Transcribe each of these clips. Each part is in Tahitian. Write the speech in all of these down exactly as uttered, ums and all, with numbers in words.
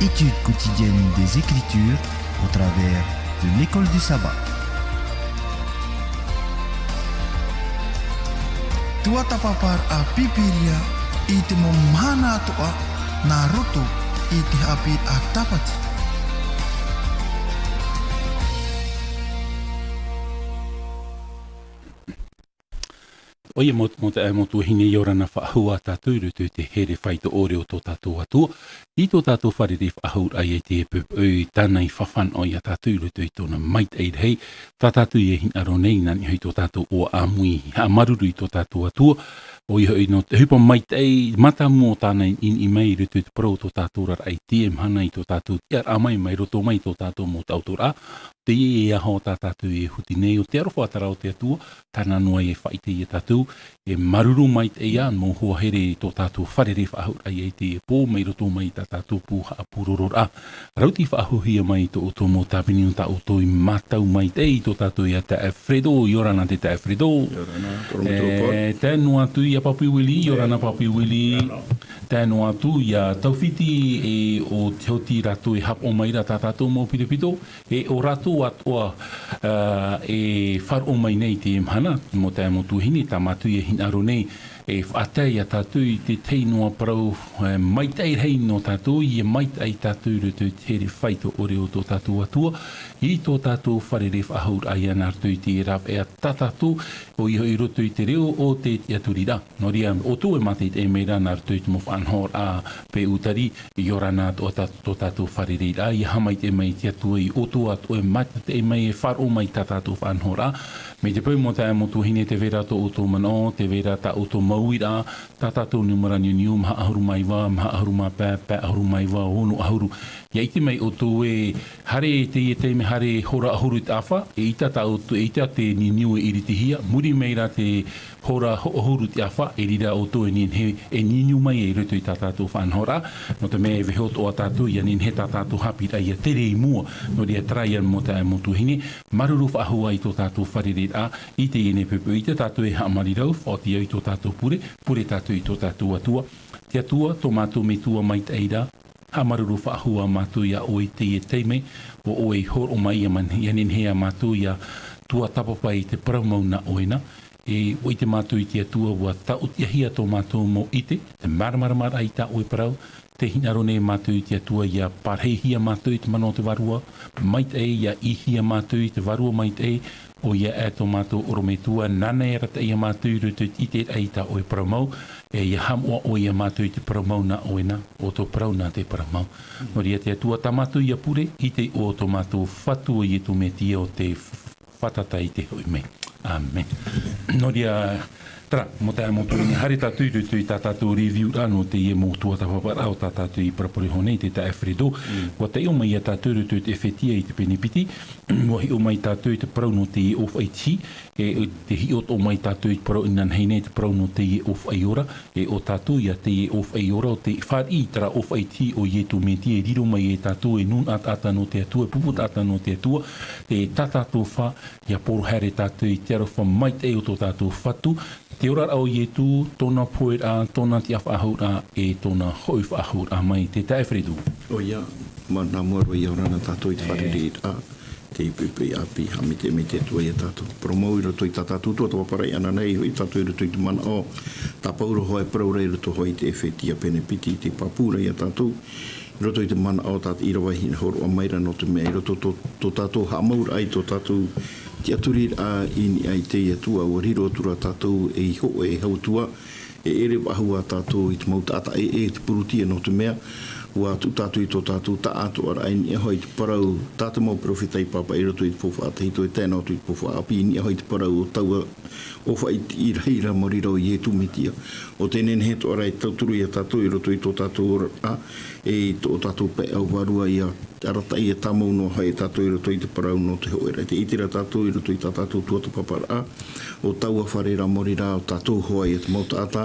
Étude quotidienne des Écritures au travers de l'école du sabbat. Tuatāpaparaʻa Pīpīria i te mau mahana atoʻa nā roto i te haʻapiʻiraʻa Tāpati. ʻOia mau, mau taeaʻe, mau tuahine, ʻia ora na faʻahou ā tātou i roto i te here faito ʻore o tō tātou Atua. I tō tātou fārerei faʻahou ra ia i te poʻipoʻi, tāna i fafanaʻo ia tātou i roto i tōna maitaʻi rahi. Tā tātou e hinaʻaro nei, nā niʻa hoʻi tō tātou ʻoaʻoa ʻāmui, haʻamāuruuru i tō tātou Atua. ʻOia hoʻi nō te ʻohipa maitaʻi mātāmua o tāna i niʻa mai i roto i te parau o tō tātou oraraʻa i teie mahana, i tō tātou tiʻaraʻa mai, mai roto mai tō tātou mau taʻotoraʻa. Teie e aho tā tātou e huti nei, ʻo te aroha terā o te Atua, tāna noa e faʻaʻite ia tātou, e māuruuru maitaʻi ā, mau hoa here i tō tātou fārerei faʻahou ra ia i teie pō, mai roto mai i tā tātou pū haʻapūrororaʻa. Rauti faʻahouhia mai i tō ʻoutou mau tāvini nō tā ʻoutou i mātau maitaʻi i tō tātou ia taeaʻe Fredo, ʻia ora na te taeaʻe Fredo. ʻIa ora na, tō ʻoutou pō. E, tae noa atu ia Papi Willie, ʻia ora na Papi Willie. ʻIa ora na. Tae noa atu ia Taufiti, e ʻo Te Hoti rātou e haʻapaʻo mai ra tā tātou mau pitopito. E ʻo rātou atoʻa, ā, e faʻaroʻo mai nei i teie mahana, mau taeaʻe mau tuahine, tā mātou e hinaʻaro nei, e faʻatae ia tātou i te tahi noa parau, e, maitaʻi rahi nō tātou, ʻia maitaʻi tātou i roto i te here faito ʻore o tō tātou Atua, i tō tātou fārerei faʻahou ra ia nā roto i te rāveʻa tā tātou, ʻoia hoʻi i roto i te reo o te tiʻaturiraʻa. Nō reira, ʻoutou e mātaʻitaʻi mai ra nā roto i te mau faʻanahoraʻa pē ʻūtari, ʻia ora na tō tā-, tō tātou fārereiraʻa, ʻia haʻamaitaʻi mai te Atua ia ʻoutou atoʻa e mātaʻitaʻi mai e faʻaroʻo mai tā tātou faʻanahoraʻa. Mai te peu mau taeaʻe mau tuahine, tē vai ra tō ʻoutou manaʻo, tē vai ra tā ʻoutou mau uiraʻa, tā tātou nūmera niuniu, maha ʻahuru mā iva, maha ʻahuru mā pae, pae ʻahuru mā iva, ono ʻahuru. ʻIa ʻite mai ʻoutou ē, haere teie taime, haere hora ʻahuru i te ʻāfa, eʻita tā ʻoutou, eʻita te niuniu e iritihia, muri mai rā te hora hoʻo ʻahuru i te ʻāfa, e riro ʻoutou e nehenehe e niuniu mai i roto i tā tātou faʻanahoraʻa, nō te mea e vaiiho atoʻa tātou, ʻia nehenehe tā tātou haʻapiʻiraʻa ʻia tere i mua. Nō reira, terā ia mau taeaʻe mau tuahine, māuruuru faʻahou ā i tō tātou fārereiraʻa, i teie nei poʻipoʻi, ʻeita tātou e haʻamāuruuru, faʻaoti au i tō tātou pure, pure tātou i tō tātou Atua. Te Atua, tō mātou Metua maitaʻi ra, haʻamāuruuru faʻahou ā mātou ia ʻoe i teie taime, ʻo ʻoe i hōroʻa mai ia man-, ʻia nehenehe ā mātou ʻia tuatāpapa i te parau mau nā ʻoe na. E ʻua ʻite mātou i te Atua, ʻua taʻotiʻahia tō mātou mau ʻite, te māramaramaraʻa i tā ʻoe parau, tē hinaʻaro nei mātou i te Atua ʻia parahihia mātou i te mana o te Vārua Maitaʻi, ʻia ʻīhia mātou i te Vārua Maitaʻi, ʻoia ē tō mātou ʻorometua, nāna e arataʻi ia mātou i roto i te ʻiteraʻa i tā ʻoe parau mau, e ʻia haʻamoʻa ʻoe ia mātou i te parau mau nā ʻoe na, ʻo tō parau na te parau mau. Nō reira te Atua tā mātou ia pure, i te iʻoa o tō mātou Fatu ʻo Ietu Metia ʻo tē fātata i te hoʻi mai. ʻĀmene. Nō reira, terā, mau taeaʻe mau tuahine, haere tātou i roto i tā tātou review ra nō teie mau tuatāpaparaʻa o tā tātou i parapara iho nei, te taeaʻe Fredo. Mm. ʻUa taiʻo mai ia tātou i roto i te Efetia i te pene piti, ʻua hiʻo mai tātou i te parau nō teie ʻōfaʻi tihi, e, e tē hiʻo atoʻa mai tātou i te parau inanahi nei, te parau nō teie ʻōfaʻi ora, e ʻo tātou ia teie ʻōfaʻi ora, ʻo tē fāriʻi i terā ʻōfaʻi tihi ʻo Ietu Metia, e riro mai ia tātou, e nūnaʻa taʻata nō te Atua, e pupu taʻata nō te Atua, e tā tātou fā, ʻia poro haere tātou i te aroha maitaʻi o tō tātou Fatu, te oraraʻa o Ietu, tōna poheraʻa, tōna tiʻafaʻahouraʻa, e tōna hoʻi faʻahouraʻa mai, te taeaʻe Fredo. ʻOia, ma-, nā mua roa ʻia ora na tātou i te fārereiraʻa, te poʻipoʻi ʻāpī, haʻamaitaʻi mai te Atua ia tātou. Parau mau i roto i tā tātou tuatāpaparaʻa inanahi, hoʻi tātou i roto i te manaʻo, tā Pauro hoʻi e parau ra i roto hoʻi i te Efetia pene piti, tē pāpū ra ia tātou, i roto i te manaʻo tā te ʻīrava i hinaʻaro hōroʻa mai ra, nō te mea i roto tō, tō tātou haʻamauraʻa i tō tātou tiʻaturiraʻa i niʻa i te Atua, ʻua riro atu ra tātou ei hōʻē, ei hau Atua, e ʻere faʻahou ā tātou i te mau taʻata ʻē, e te Purutia, nō te mea, ʻua tuʻu tātou i tō tātou taʻatoʻaraʻa i niʻa hoʻi i te parau tā te mau perofeta i pāpaʻi i roto i te faufaʻa tahito, e tae noa atu i te faufaʻa ʻāpī, i niʻa hoʻi i te parau o taua ʻōfaʻi tihi rahi ra mau reira ʻo Ietu Metia. ʻO tē nehenehe atoʻa ra e tauturu ia tātou i roto i tō tātou oraraʻa, e i tō tātou pae ʻāvae ra, ʻia arataʻi, ʻia tāmau noa hoʻi ia tātou i roto i te parau nō te hōʻē ra. Tē ʻite ra tātou i roto i tā tātou tuatāpaparaʻa, ʻo taua fare ra mau reira, ʻo tātou hoʻi ia te mau taʻata,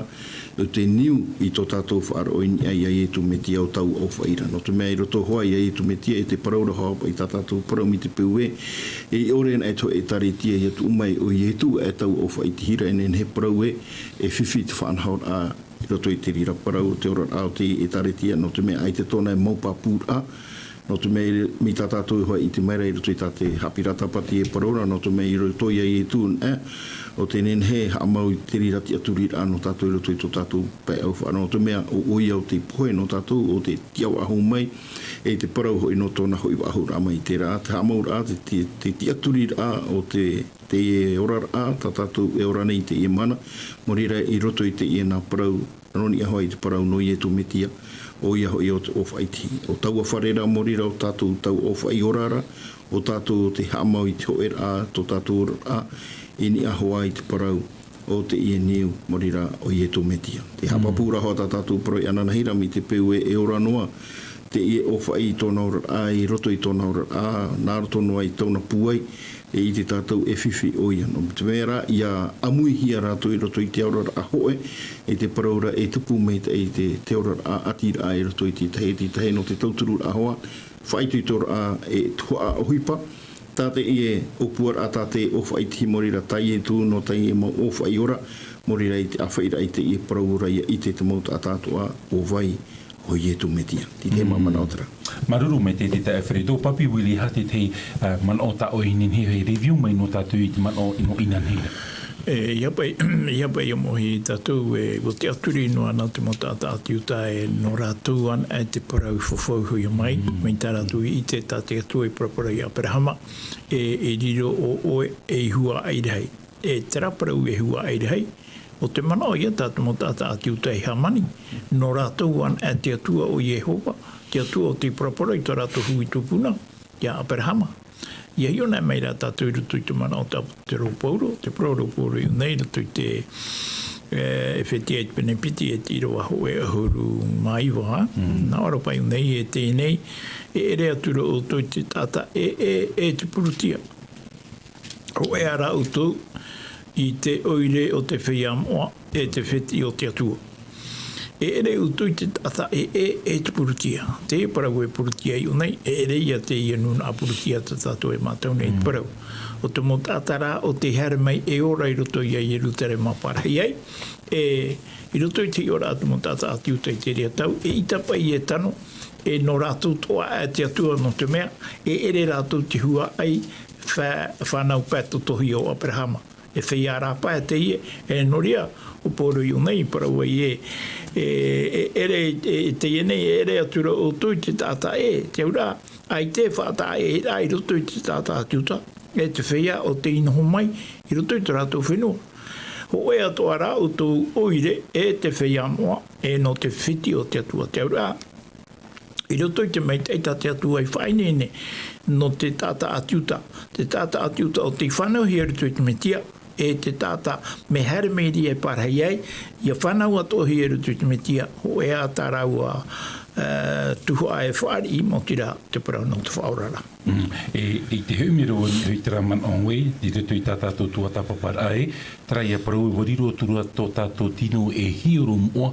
ʻo tē niu i tō tātou faʻaroʻo i niʻa ia Ietu Metia ʻo taua ʻōfaʻi ra. Nō te mea i roto hoʻi ia Ietu Metia, e te parau ra hoʻi i tā tātou parau mai te peu ē, e ʻore anaʻe te hōʻē ʻĒtārētia ʻia tuʻu mai, ʻo Ietu aʻe taua ʻōfaʻi tihi ra, e nehenehe e parau ē, e fifi te faʻanahoraʻa i roto i te reira parau o te oraraʻa o te ʻĒtārētia, nō te mea ʻaita tōna e mau pāpūraʻa, nō te mea mai tā tātou e hoʻi i te mea ra i roto i tā te haʻapiʻiraʻa tāpati e parau ra, nō te mea i roto ia Ietu, e, ʻo te nehenehe e haʻamau i te reira tiʻaturiraʻa nō tātou i roto i tō tātou pae ʻaufaʻa, nō te mea ʻo, ʻo ia ʻo te pohe nō tātou, ʻo te tiʻa faʻahou mai, e te parau hoʻi nō tōna hoʻi faʻahouraʻa mai i terā, te haʻamauraʻa, te, te, te tiʻaturiraʻa o te, teie oraraʻa, tā tātou e ora nei i teie mahana, nō reira i roto i teie nā parau, nō niʻa hoʻi i te parau nō Ietu Metia, ʻo ia hoʻi ʻo te ʻōfaʻi tihi. ʻO taua fare ra, nō reira ʻo tātou taua ʻōfaʻi ora ra, ʻo tātou te haʻamau i te hōʻēraʻa, tō tātou oraraʻa, i niʻa hoʻi i te parau, ʻo teie niu, nō reira ʻo Ietu Metia. Te haʻapāpū ra hoʻi tā tātou parau i ananahi ra mai te peu ē e ora noa, teie ʻōfaʻi i tōna oraraʻa, i roto i tōna oraraʻa, nā roto noa i tōna pūai, e ʻite tātou e fifi ʻo ia. Nō te mea rā, ʻia ʻāmuihia rātou i roto i te oraraʻa hōʻē, i te parau ra e tupu maitaʻi te, te oraraʻa ʻātīraʻa i roto i te tahi, te tahi nō te tautururaʻa hoʻi, faʻaitoitoraʻa e tuhaʻa ʻohipa, tā teie ʻōpuaraʻa, tā te ʻōfaʻi tihi nō reira tā Ietu, nō teie mau ʻōfaʻi ora, nō reira i te ʻāfaʻiraʻa i teie parau ra ʻia ʻite te mau taʻata atoʻa ʻo vai ʻo Ietu Metia. Te tahi mau manaʻo terā. Māuruuru maitaʻi te taeaʻe Fredo. Papi Willie, e aha te tahi, ā, manaʻo tā ʻoe i nehenehe e review mai nō tātou i te manaʻo nō inanahi ra? E, ʻia pai, ʻia pai ʻia moʻohi tātou e, ʻua tiʻaturi noa na te mau taʻata ʻĀti Iuta e nō rātou anaʻe te parau fafau hoʻi mai, mai tā rātou i ʻite tā te Atua i paraparau ia Aperahama, e, e riro ʻo ʻoe ei huaʻai rahi. E terā parau e huaʻai rahi, ʻo te manaʻo ia tā te mau taʻata ʻĀti Iuta e hāmani, nō rātou anaʻe te Atua ʻo Iehova, te Atua o tei paraparau i tō rātou hui tupuna, ia Aperahama. ʻIa hiʻo anaʻe mai rā tātou i roto i te manaʻo tā te ʻāpōsetolo Paulo, te parau ra Paulo i ʻō nei i roto i te, e, Efetia i te pene piti e te ʻīrava hōʻē ʻahuru mā iva, ā? Nā ʻō ra paʻi i ʻō nei, e teie nei, e ʻere atu ra ʻoutou i te taʻata ʻē, e, e te purutia. Hōʻē ā rā ʻoutou i te ʻoire o te feiā moʻa, e te fetiʻi o te Atua. E ʻere ʻoutou i te taʻata ʻē, e, e te purutia. Te parau e purutia i ʻō nei, e ʻere ia teie nūnaʻa purutia tā tātou e mātau nei te parau. ʻO te mau taʻata rā, ʻo tei haere mai e ora i roto ia Ierutarema parahi ai, e, i roto i te hiʻoraʻa a te mau taʻata ʻĀti Iuta i te reira tau, eʻita paʻi e tano, e nō rātou atoʻa te Atua nō te mea, e ʻere rātou te huaʻai, fā-, fānau pae totohi o Aperahama. E feiā rā pae teie, e nō reira, ʻo Paulo i ʻō nei, parau ai ē, e, e, ʻere, e, teie nei, e ʻere atu ra ʻoutou i te taʻata ʻē, te auraʻa, ʻaita e faʻataʻa ʻē rā i roto i te taʻata ʻĀti Iuta, e te feiā ʻo tei noho mai, i roto i tō rātou fenua. Hōʻē atoʻa rā ʻoutou ʻoire, e te feiā moʻa, e nō te fetiʻi o te Atua, te auraʻa. I roto i te maitaʻi tā te Atua i faʻaineine nō te taʻata ʻĀti Iuta. Te taʻata ʻĀti Iuta ʻo tei fānauhia i roto i te Metia, e te taʻata mea haere mai reira e parahi ai, ʻia fānau atoʻahia i roto i te Metia, hōʻē ā tā rāua, e, tuhaʻa e fāriʻi, maoti rā te parau nō te faʻaoraraʻa. Mm. E, i te hoʻi mea ra, ʻua hoʻi terā manaʻo ē, i roto i tā tātou tuatāpaparaʻa ē, terā ïa parau ē, ʻua riro atu ra tō tātou tino e hiero moʻa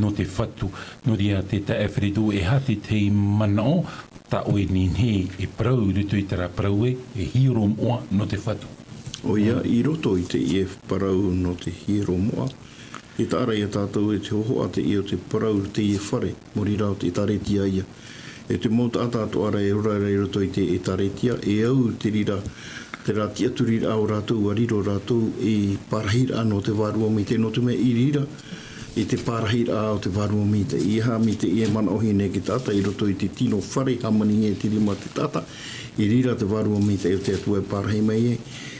nō te Fatu. Nō reira te taeaʻe Fredo, e aha te tahi manaʻo tā ʻoe e nehenehe e parau i roto i terā parau ē, e hiero moʻa nō te Fatu? ʻOia, i roto i teie parau nō te hiero moʻa, e taʻa ra ia tātou e te hōhoʻa teie o te parau, teie fare, nō reira ʻo te ʻĒtārētia ïa. E te mau taʻata atoʻa ra e ora ra i roto i te ʻĒtārētia, e au te reira, terā tiʻaturiraʻa o rātou, ʻua riro rātou ei pārahiraʻa nō te vārua maitaʻi, nō te mea i reira, i te pārahiraʻa o te vārua maitaʻi. E aha mai teie manaʻo hia nei e te taʻata i roto i te tino fare, hāmani e te rima te taʻata, i reira te vārua maitaʻi o te Atua e pārahi mai ai.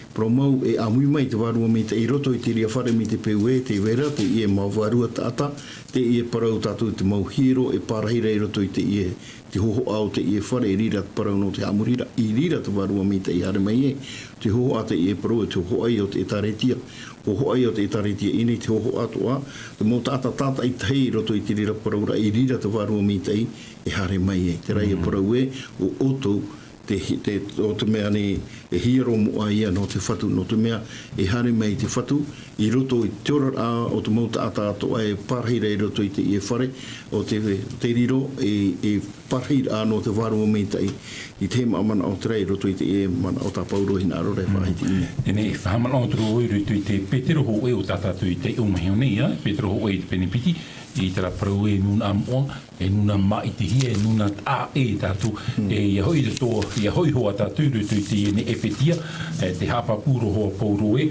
Parau mau, e ʻāmui mai te vārua maitaʻi i roto i te reira fare mai te peu ē, tē vai ra teie mau vārua taʻata, teie parau tātou te mau hiero e pārahi ra i roto i teie, te hōhoʻa o teie fare, i reira te parau nō te haʻamoriraʻa, i reira te vārua maitaʻi e haere mai ai. Te hōhoʻa teie parau, te hōhoʻa ïa o te ʻĒtārētia, hōhoʻa ïa o te ʻĒtārētia, ʻinei te hōhoʻa atoʻa, te mau taʻata tātaʻitahi i roto i te reira parauraʻa, i reira te vārua maitaʻi e haere mai ai. Terā ïa parau ē, ʻo ʻoutou, te, te, o te mea nei e hiero moʻa ia nō te Fatu, nō te mea e haere mai te Fatu i roto i te oraraʻa o te mau taʻata atoʻa e pārahi ra i roto i teie fare, o te, te riro e, e pārahi ra nō te vārua maitaʻi i te mau manaʻo terā i roto i teie manaʻo tā Pauro e hinaʻaro ra e faʻahiti nei. Teie nei, e faʻamanaʻo atu ra vau i roto i te Petero hōʻē o tā tātou i taiʻo mai iho nei, ā, Petero hōʻē i te pene piti, i terā parau e nūnaʻa moʻa, e nūnaʻa māʻitihia, e nūnaʻa taʻa ʻē tātou. Mm. E, ʻia hoʻi te toa, ʻia hoʻi hoʻi tātou i roto i teie nei ʻEphesia, e, tē haʻapāpū ra hoʻi Pauro ē,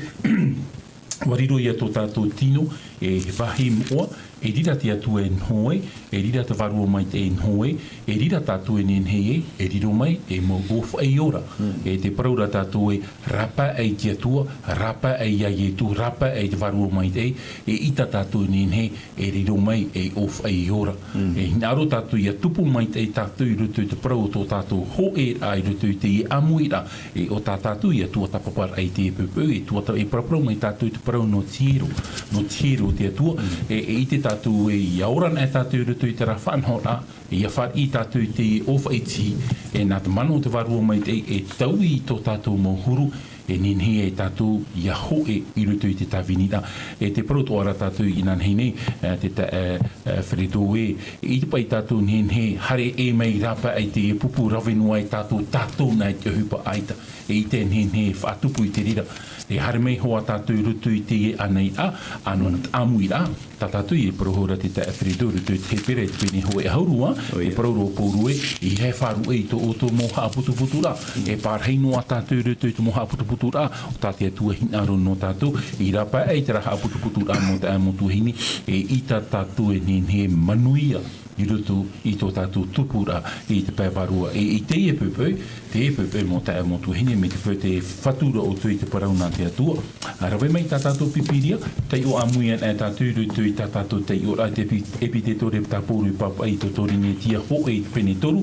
ʻua riro ia tō tātou tino, e vāhi moʻa, e riro te Atua e noho ai, e riro te Vārua Maitaʻi e noho ai, e riro tātou e nehenehe ai, e riro mai, e mau ʻōfaʻi ora. Mm. E tē parau ra tātou ē, rāpae i te Atua, rāpae ia Ietu, rāpae i te Vārua Maitaʻi, e ʻita tātou e nehenehe, e riro mai ei ʻōfaʻi ora. Mm. E hinaʻaro tātou ʻia tupu maitaʻi tātou i roto i te parau o tō tātou hōʻēraʻa i roto i teie ʻāmuiraʻa, e ʻo tā tātou ia tuatāpaparaʻa i teie poʻipoʻi, e tuata-, e paraparau mai tātou i te parau nō te hiero, nō te hiero o te Atua, mm, e, e ʻite tātou ē ʻia ora anaʻe tātou i roto i terā faʻanahoraʻa, e ʻia fāriʻi tātou i te ʻōfaʻi tihi, e nā te mana o te Vārua Maitaʻi, e taui i tō tātou mau huru, e nehenehe ai tātou ʻia hōʻē i roto i te tāviniraʻa. E tē parau atoʻa ra tātou inanahi nei, e, te ta-, e, e, Fredo ē, e ʻite paʻi tātou nehenehe, haere ʻē mai rāpae i te pupu rave noa ai tātou, tātou nā i te ʻohipa ʻaita. E ʻite nehenehe e faʻatupu i te reira. E haere mai hoʻi tātou i roto i teie anairaʻa, ā, nō te ʻāmuiraʻa, tā tātou e parau ra te taeaʻe Fredo i roto i te Hepera i te pene hōʻē ʻahuru, ā, ʻo ia, e parau ra Pauro ē, ʻeiaha e faʻaruʻe i tō ʻoutou mau haʻaputuputuraʻa. E pārahi noa tātou i roto i te mau haʻaputuputuraʻa, ʻo tā te Atua e hinaʻaro nō tātou, i rāpae i terā haʻaputuputuraʻa nō te taeaʻe mau tuahine, e ʻita tātou e nehenehe e manuia i roto i tō tātou tupuraʻa i te pae vārua. E i teie poʻipoʻi, teie poʻipoʻi mau taeaʻe mau tuahine, mai te peu tē fatu ra ʻoutou i te parau nā te Atua, ā, rave mai tā tātou Pīpīria, taiʻo ʻāmui anaʻe tātou i roto i tā tātou taiʻoraʻa, te Epi-, Epitetoria tā Pauro i pāpaʻi i tō Korinetia hōʻē i te pene toru,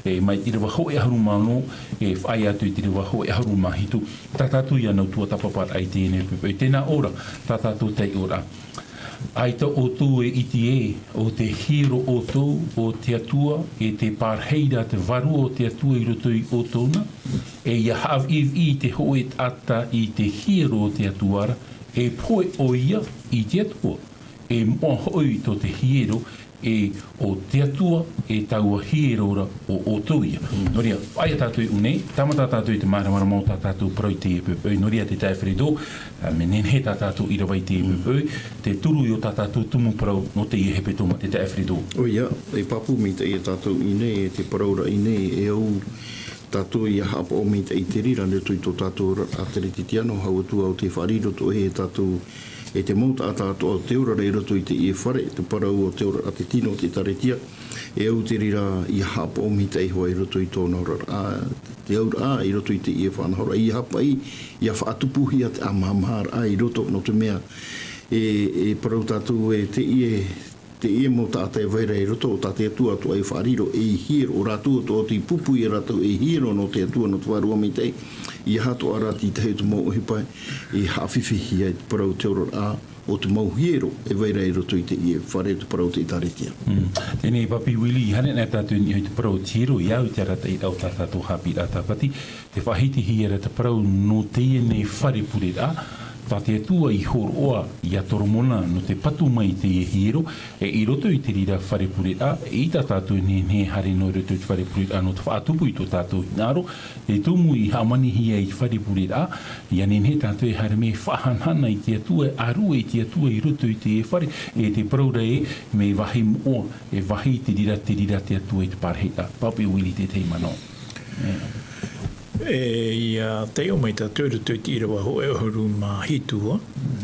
e mai te ʻīrava hōʻē ʻahuru mā ono, e faʻaea atu i te ʻīrava hōʻē ʻahuru mā hitu, tā tātou ia nau tuatāpaparaʻa i teie nei poʻipoʻi. Tē nā ʻō ra tā tātou taiʻoraʻa. ʻAita ʻoutou e ʻite ē, ʻo tē hiero ʻoutou o te Atua, e tē pārahi ra te Vārua o te Atua i roto ia ʻoutou na, e ʻia haʻaviʻiviʻi te hōʻē taʻata i te hiero o te Atua ra, e pohe ʻoia i te Atua, e moʻa hoʻi tō te hiero, e ʻo te Atua, e taua hiero ra ʻo ʻoutou ia. Mm. Nō reira, faʻaea tātou i ʻō nei, tāmata tātou i te māramarama o tā tātou parau i teie poʻipoʻi, nō reira te taeaʻe Fredo, ā, mea nehenehe tā tātou ʻīrava i teie poʻipoʻi, te toru o tā tātou tumu parau nō teie hepetoma, te taeaʻe Fredo. ʻOia, e pāpū maitaʻi tātou i ʻō nei, e te parau ra i ʻō nei, e au tātou ʻia haʻapaʻo maitaʻi i te reira, nō te, i tō tātou oraraʻa Kerisetiano, hau atu ā ʻo tē faʻariro atoʻa e tātou, e te mau taʻata atoʻa o te ora ra i roto i teie fare, te parau o te oraraʻa, te tino o te ʻĒkālesia, e au te reira ʻia haʻapaʻo maitaʻi hoʻi i roto i tōna oraraʻa, te auraʻa i roto i teie faʻanahoraʻa, ʻia haʻapaʻo, ʻia faʻatupuhia te ʻāmahamaharaʻa i roto, nō te mea, e, e parau tātou ē teie, teie mau taʻata e vai ra i roto, ʻo tā te Atua atoʻa e faʻariro ei hiero, ʻo rātou atoʻa tei pupu ia rātou ei hiero nō te Atua, nō te Vārua Maitaʻi, ʻeiaha atoʻa rā te tahi o te mau ʻohipa e haʻafifihia i te parau o te oraraʻa, ʻo te mau hiero e vai ra i roto i teie fare, te parau o te ʻĒkālesia. Mm. Teie nei, Papi Willie, i haere anaʻe tātou i niʻa i te parau o te hiero, ʻia au i te arataʻiraʻa o tā tātou haʻapiʻiraʻa Tāpati, tē faʻahitihia ra te parau nō teie nei fare pureraʻa, tā te Atua i hōroʻa ia Toromona nō te patu mai i teie hiero, e i roto i te reira fare pureraʻa, e ʻita tātou e nehenehe e haere noa i roto i te fare pureraʻa nō te faʻatupu i tō tātou hinaʻaro, te tumu i hāmanihia i te fare pureraʻa, ʻia nehenehe tātou e haere mai e faʻahanahana i te Atua, e ʻārue i te Atua i roto i te fare, e te parau ra ē, mea vāhi moʻa, e vāhi te reira, te reira te Atua i te parahiraʻa. Papi Willie, te tahi manaʻo. E, ʻia taiʻo mai tātou i roto i te ʻīrava hōʻē ʻahuru mā hitu, ā.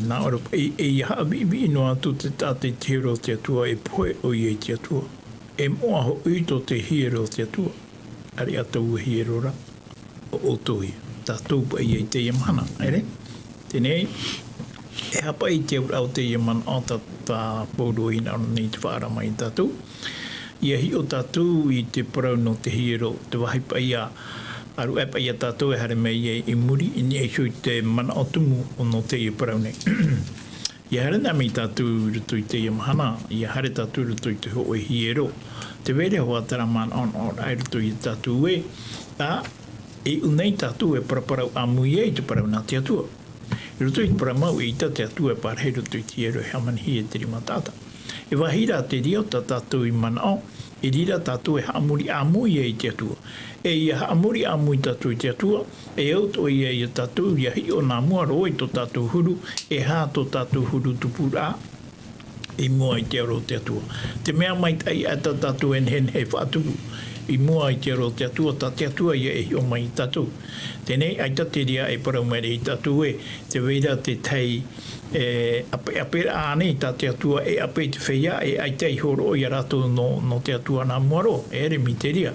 Nā ʻō ra, e, e ʻia haʻaviʻiviʻi noa atu te taʻata i te hiero o te Atua, e pohe ʻoia i te Atua. E moʻa hoʻi tō te hiero o te Atua. ʻĀreʻa taua hiero ra, ʻo ʻoutou ia. Tātou paʻi ia i teie mahana, ʻere? Teie nei, e haʻapaʻo i te auraʻa o teie manaʻo tā, tā Pauro i hinaʻaro nei te faʻaara mai ia tātou. ʻIa hiʻo tātou i te parau nō te hiero, te vāhi paʻi ā, ʻāruʻe paʻi ā tātou e haere mai ai i muri, i niʻa iho i te manaʻo tumu nō teie parau nei. ʻIa haere anaʻe mai tātou i roto i teie mahana, ʻia haere tātou i roto i te hōʻē hiero. Tē vai ra hoʻi terā manaʻonaʻoraʻa i roto ia tātou ē, ā, E ʻū nei tātou e paraparau ʻāmui ai i te parau nā te Atua. I roto i te parau mau, eʻita te Atua e pārahi i roto i te hiero e hāmanihia e te rima taʻata. E vāhi rā te reira o tā tātou i manaʻo, i reira tātou e haʻamori ʻāmui ai i te Atua. E ʻia haʻamori ʻāmui tātou i te Atua, e au atoʻa ia ia tātou ʻia hiʻo nā mua roa i tō tātou huru, e aha tō tātou huru tupuraʻa i mua i te aro o te Atua. Te mea maitaʻi ʻaita tātou e nehenehe e faʻatupu i mua i te aro o te Atua, tā te Atua ia e hiʻo mai ia tātou. Teie nei, ʻaita te reira e parau mai ra ia tātou ē, tē vai ra te tahi, e, ʻapeʻaperaʻa ānei tā te Atua e ʻape i te feiā, e ʻaita i hōroʻa ia rātou nō, nō te Atua nā mua roa, e ʻere mai te reira.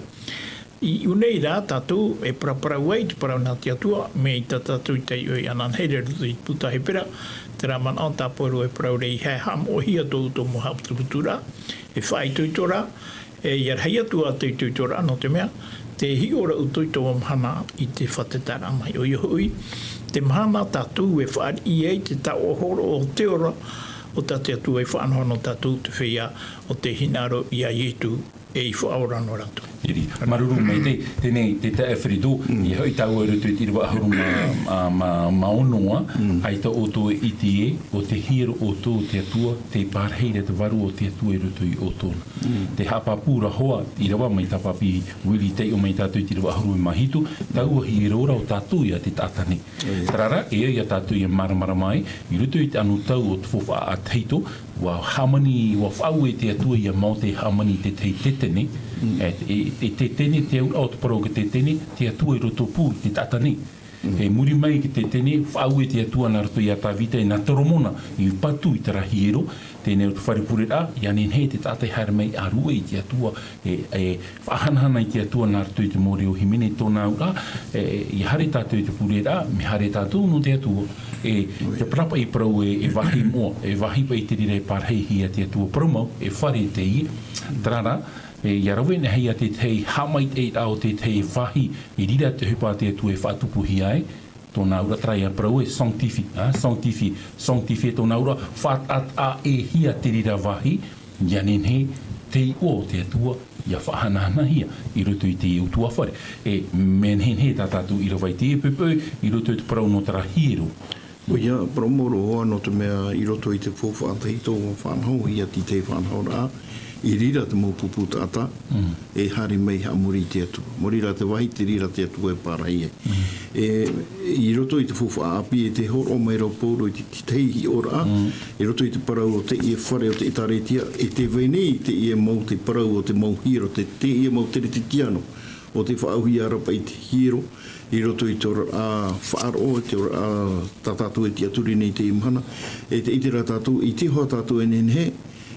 I ʻū nei rā tātou e paraparau ai i te parau nā te Atua, mea ʻita tātou i taiʻo ananahi i roto i te puta Hepera, terā manaʻo tā Pauro e parau ra, ʻeiaha e haʻamoʻehia tō ʻoutou mau haʻaputuputuraʻa, e faʻaitoitoraʻa, e ʻia rahi atu ā te itoitoraʻa, nō te mea, tē hiʻo ra ʻoutou i taua mahana i te fātata mai. ʻOia hoʻi, te mahana tātou e fāriʻi ai te taoʻa hōroʻa o te ora, o tā te Atua e faʻanaho nō tātou te feiā, ʻo tē hinaʻaro ia Ietu, e i faʻaora nō rātou. Iri, māuruuru maitaʻi, teie, te taeaʻe Frederick, ʻia hoʻi tāua i roto i te ʻīrava ʻahuru mā, mā, mā, mā ono ā, ʻaita ʻoutou e ʻite ē, ʻo te hiero ʻoutou o te Atua, tē pārahi ra te Vārua o te Atua i roto ia ʻoutou. Te haʻapāpū ra hoʻi, ʻīrava mai tā Papi Willie, taiʻo mai tātou i te ʻīrava ʻahuru mā hitu, taua hiero ra ʻo tātou ia te taʻata nei. Terā rā, e au ia tātou ʻia māramarama ai, i roto i te anotau o te faufaʻa a Tahito, ʻua hāmani, ʻua faʻaue te Atua ia Mōte e hāmani i te tahi tetene, e, e, e tetene, te auraʻa o te parau o te tetene, te Atua i rotopū i te taʻata nei. E muri mai i te tetene, faʻaue te Atua nā roto ia Tāvita, e nā Toromona, i patu i terā hiero, teie nei ʻo te fare pureraʻa, ʻia nehenehe te taʻata e haere mai ʻāruʻe i te Atua, e, e faʻahanahana i te Atua nā roto i te mau reo hīmene. Tōna auraʻa, e, ʻia haere tātou i te pureraʻa, mea haere tātou nō te Atua. E, te parau paʻi e parau ē, e vāhi moʻa, e vāhi paʻi te reira e pārahihia e te Atua. Parau mau, e fare teie, terā rā, e, ʻia rave anaʻe ia te tahi haʻamaitaʻiraʻa o te tahi vāhi, i reira te ʻohipa a te Atua e faʻatupuhia ai, tōna auraʻa terā ia parau ē, sanctifié, ā, sanctifié, sanctifié, tōna auraʻa, faʻataʻa-, taʻa-, ʻē-hia te reira vāhi, ʻia nehenehe te iʻoa o te Atua ʻia faʻahanahanahia i roto i te ʻutuāfare. E mea nehenehe tā tātou ʻīrava i te poʻipoʻi, i roto i te parau nō terā hiero. ʻOia, parau mau roa, nō te mea i roto i te faufaʻa a Tahito ʻua faʻanahohia te tahi faʻanahoraʻa, i reira te mau pupu taʻata, e haere mai i haʻamori i te Atua. Mai reira te vāhi, te reira te Atua e pārahi ai. E, i roto i te faufaʻa ʻāpī, e tē hōroʻa mai ra ʻo Pauro i te, te tahi hiʻoraʻa, i roto i te parau o teie fare o te ʻĒtārētia, e tē vai nei teie mau, te parau o te mau hiero, te, teie mau kerisetiano, ʻo tē faʻaauhia ra paʻi te hiero, i roto i te oraraʻa faʻaroʻo, te oraraʻa tā tātou e tiʻaturi nei i teie mahana, e te, i terā tātou, i te hoa tātou e nehenehe,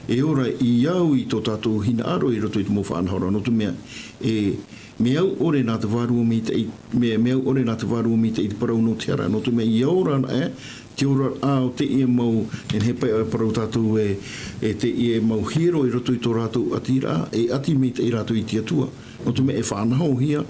e ora i au i tō tātou hinaʻaro i roto i te mau faʻanahoraʻa, nō te mea, e, mea au ʻore nā te Vārua Maitaʻi, mea, mea au ʻore nā te Vārua Maitaʻi te parau nō te hara, nō te mea ʻia ora anaʻe, te oraraʻa o teie mau, e nehenehe paʻi e parau tātou ē, e teie mau hiero i roto i tō rātou ʻatiraʻa, e ʻati maitaʻi rātou i te Atua. Nō te mea e faʻanahohia,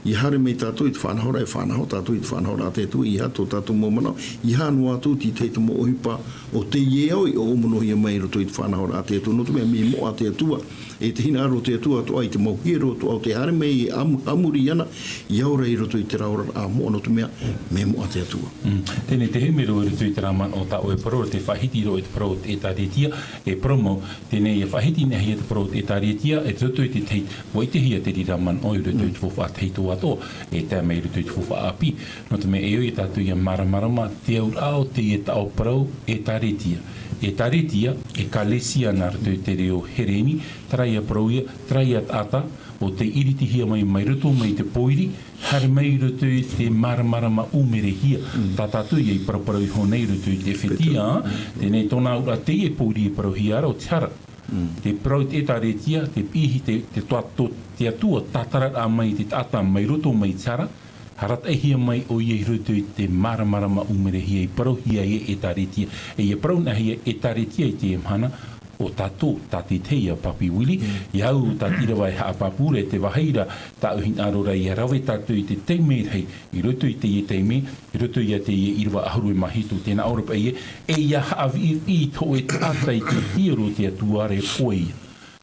ʻia haere mai tātou i te faʻanahoraʻa, e faʻanaho tātou i te faʻanahoraʻa a te Atua, ʻeiaha tō tātou mau manaʻo, ʻeiaha noa atu te tahi mau ʻohipa o teie ao i ʻōʻōmonohia mai i roto i te faʻanahoraʻa a te Atua, nō te mea mea moʻa te Atua, e te hinaʻaro o te Atua atoʻa i te mau hiero atoʻa ʻo tē haere mai e ʻāmu-, ʻāmuri ana, ʻia ora i roto i terā oraraʻa moʻa, nō te mea mea moʻa te Atua. Mm. Teie te hīmene i roto i terā manaʻo tā ʻoe e parau, te faʻahiti roa i te parau o te ʻĒtārētia, e parau mau, teie ʻia faʻahiti anaʻe hia te parau o te ʻĒtārētia, e te roto i te tahi, ʻua ʻitehia te reira manaʻo i roto i te faufaʻa a Tahito atoʻa, e tae mai i roto i te faufaʻa ʻāpī. Nō te mea e au ia tātou ʻia māramarama, te auraʻa o teie taʻo parau ʻĒtārētia. ʻĒtārētia, ekklesia nā roto i te reo Hereni, terā ia parau ïa, terā ia taʻata, ʻo tei iritihia mai, mai roto mai i te pōiri, haere mai i roto i te māramarama ʻūmerehia. Mm. Tā tātou ïa i paraparau iho nei i roto i te Efetia, teie tōna auraʻa teie pōiri e parauhia ra ʻo te hara. Mm. Te parau te ʻĒtārētia, te piʻi, te, te toa, to-, te Atua tātararaʻa mai te taʻata mai roto mai te hara, arataʻihia mai ʻoia i roto i te māramarama ʻūmerehia i parauhia e ʻĒtārētia. E ʻia parau anaʻe hia ʻĒtārētia i teie mahana, ʻo tātou, tā te tahi ia Papi Willie, mm, ʻia au tā te ʻīrava e haʻapāpū ra, e te vāhi ra, tāʻu hinaʻaro ra ʻia rave tātou i te taime rahi, i roto i teie taime, i roto ia teie ʻīrava ʻahuru mā hitu, tē nā ʻō ra paʻi ē, e ʻia haʻaviʻiviʻi i te hōʻē taʻata i te hiero o te Atua ra e ʻoia.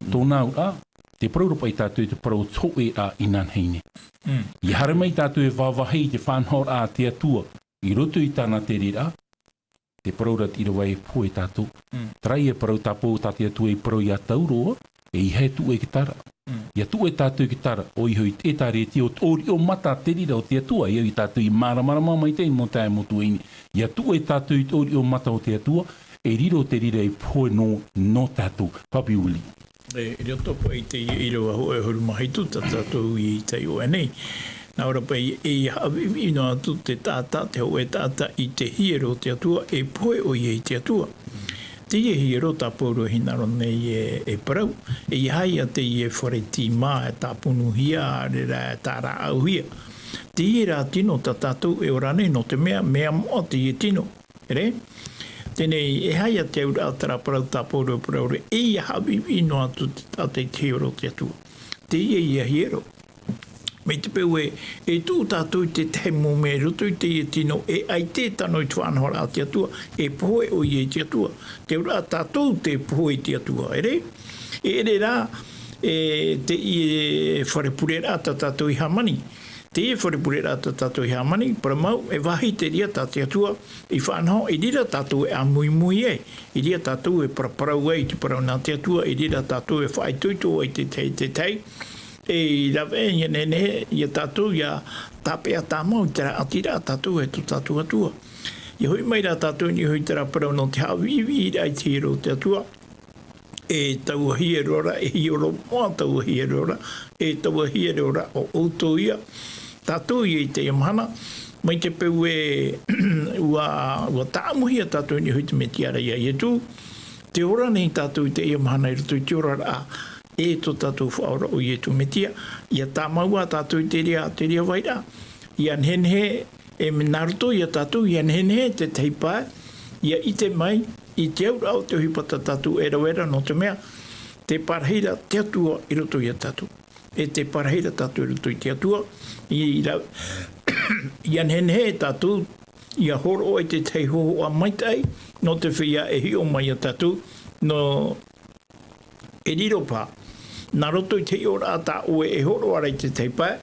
Tōna auraʻa, tē parau ra paʻi tātou i te parau o te hōʻē ʻāʻau inanahi nei. Mm. Ia haere mai tātou e vāvāhi i te faʻanahoraʻa a te Atua i roto i tāna tereraʻa, te parau ra te ʻīrava e pohe tātou. Mm. Terā ia parau tāpō tā te Atua i parau ia Tauro, ʻeiaha e tuʻu e te tara. Mm. Ia tuʻu e tātou i te tara, ʻoia hoʻi te ʻĒtārētia, ʻo te ʻōriʻo mata te reira o te Atua, ia tātou i māramarama maitaʻi mau taeaʻe mau tuahine. Ia tuʻu e tātou i te ʻōriʻo mata o te Atua, e riro te reira e pohe nō, nō tātou. Papi Willie. E, i roto paʻi i teie ʻīrava hōʻē ʻahuru mā hitu tā tātou i taiʻo aʻe nei. Nā ʻō ra paʻi, ʻeiaha ʻāviʻiviʻi noa atu te taʻata, te hōʻē taʻata i te hiero o te Atua, e pohe ʻoia i te Atua. Teie hiero tā Pauro e hinaʻaro nei e, e parau, ʻeiaha ia teie fare tīmā e tāpunuhia, reira e tārāʻauhia. Teie rā tino tā tātou e ora nei, nō te mea, mea moʻa teie tino. Here? Teie nei, e aha ia te auraʻa terā parau tā Pauro e parau ra, ʻeiaha ʻāviʻiviʻi noa atu te taʻata i te hiero o te Atua. Teie ia hiero. Mai te peu ē, e tuʻu tātou i te tahi mau mea i roto i teie tino, e ʻaita e tano i te faʻanahoraʻa a te Atua, e pohe ʻoia i te Atua. Te auraʻa tātou tē pohe i te Atua, here? E ʻere rā, e, teie fare pureraʻa tā tātou i hāmani. Teie fare pureraʻa tā tātou i hāmani, parau mau, e vāhi te reira tā te Atua i faʻanaho, i reira tātou e ʻāmuimui ai, i reira tātou e paraparau ai i te parau nā te Atua, i reira tātou e faʻaitoito ai te tahi, te tahi. E i rave, ia nehenehe, ia tātou, ia tāpeʻa tāmau i terā ʻātiraʻa tātou e tō tātou Atua. Ia hoʻi mai rā tātou i niʻa i terā parau nō te haʻaviʻiviʻiraʻa i te hiero o te Atua. E taua hiero ra, e hiero moʻa taua hiero ra, e taua hiero ra, ʻo ʻoutou ia. Tātou ia i teie mahana, mai te peu ē, ʻua, ʻua tāʻamuhia tātou i niʻa i te Metia ra ia Ietu, tē ora nei tātou i teie mahana i roto i te oraraʻa, e tō tātou Faʻaora ʻo Ietu Metia, ia tāmau ā tātou i te reira, te reira vairaʻa, ia nehenehe, e mea nā roto ia tātou, ia nehenehe te tahi pae, ia ʻite mai, i te auraʻa o te ʻohipa tā tātou e rave ra nō te mea, tē parahi ra te Atua i roto ia tātou. E tē parahi ra tātou i roto i te Atua, i ra-, ia nehenehe e tātou, ia hōroʻa i te tahi hōhoʻa maitaʻi, nō te feiā e hiʻo mai ia tātou, nō e riro paha. Nā roto i te hiʻoraʻa tā ʻoe e hōroʻa ra i te tahi pae,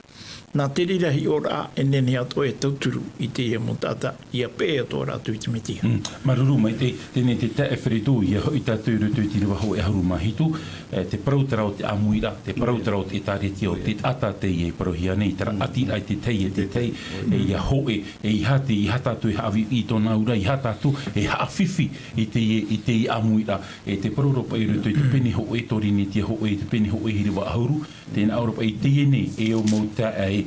nā te reira hiʻoraʻa e nehenehe atoʻa e tauturu i teie mau taʻata, ia peʻe atoʻa rātou i te Metia. Mm. Māuruuru maitaʻi, teie nei te taeaʻe Fereto, ia hoʻi tātou i roto i te ʻīrava hōʻē ʻahuru mā hitu, e, te parau terā o te ʻāmuiraʻa, te parau terā o te ʻĒtārētia, ʻo te taʻata teie e parauhia nei, terā ʻātiraʻa i te tahi, e te tahi, e ia hōʻē, e ʻeiaha te, ʻeiaha tātou e haʻaviʻi i tōna auraʻa, ʻeiaha tātou e haʻafifi i teie, i teie ʻāmuiraʻa. E te parau ra paʻi i roto i te pene hōʻē, Torinetia hōʻē, te pene hōʻē ʻīrava ʻahuru, tē nā ʻō ra paʻi teie nei, e ʻo mau taeaʻe,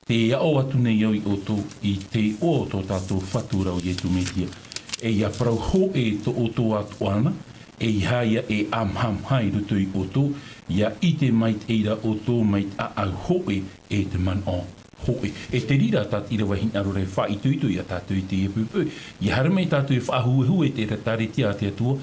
tē aʻo atu nei au ia ʻoutou i te iʻoa o tō tātou Fatu ra ʻo Ietu Metia. E ia parau hōʻē tō ʻoutou atoʻa na, ʻeiaha ia e ʻāmahamaha i roto ia ʻoutou, ia ʻite maitaʻi ra ʻoutou mai te ʻāʻau hōʻē e te manaʻo hōʻē. E te reira tā te ʻīrava e hinaʻaro ra e faʻaitoito ia tātou i teie poʻipoʻi. Ia haere mai tātou e faʻahuehue i te ʻĒtārētia a te Atua,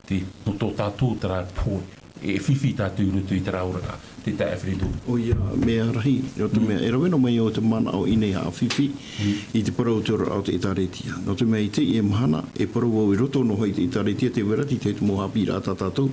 te, nō tō tātou terā pohe, e fifi tātou i roto i terā oraraʻa, te taeaʻe Fereto. ʻOia, mea rahi, nō te mea, e rave noa mai au te manaʻo ʻino e haʻafifi i te parau o te oraraʻa o te ʻĒtārētia. Nō te mea i teie mahana, e parau au i roto noa i te ʻĒtārētia, tē vai ra te tahi mau haʻapiʻiraʻa tā tātou.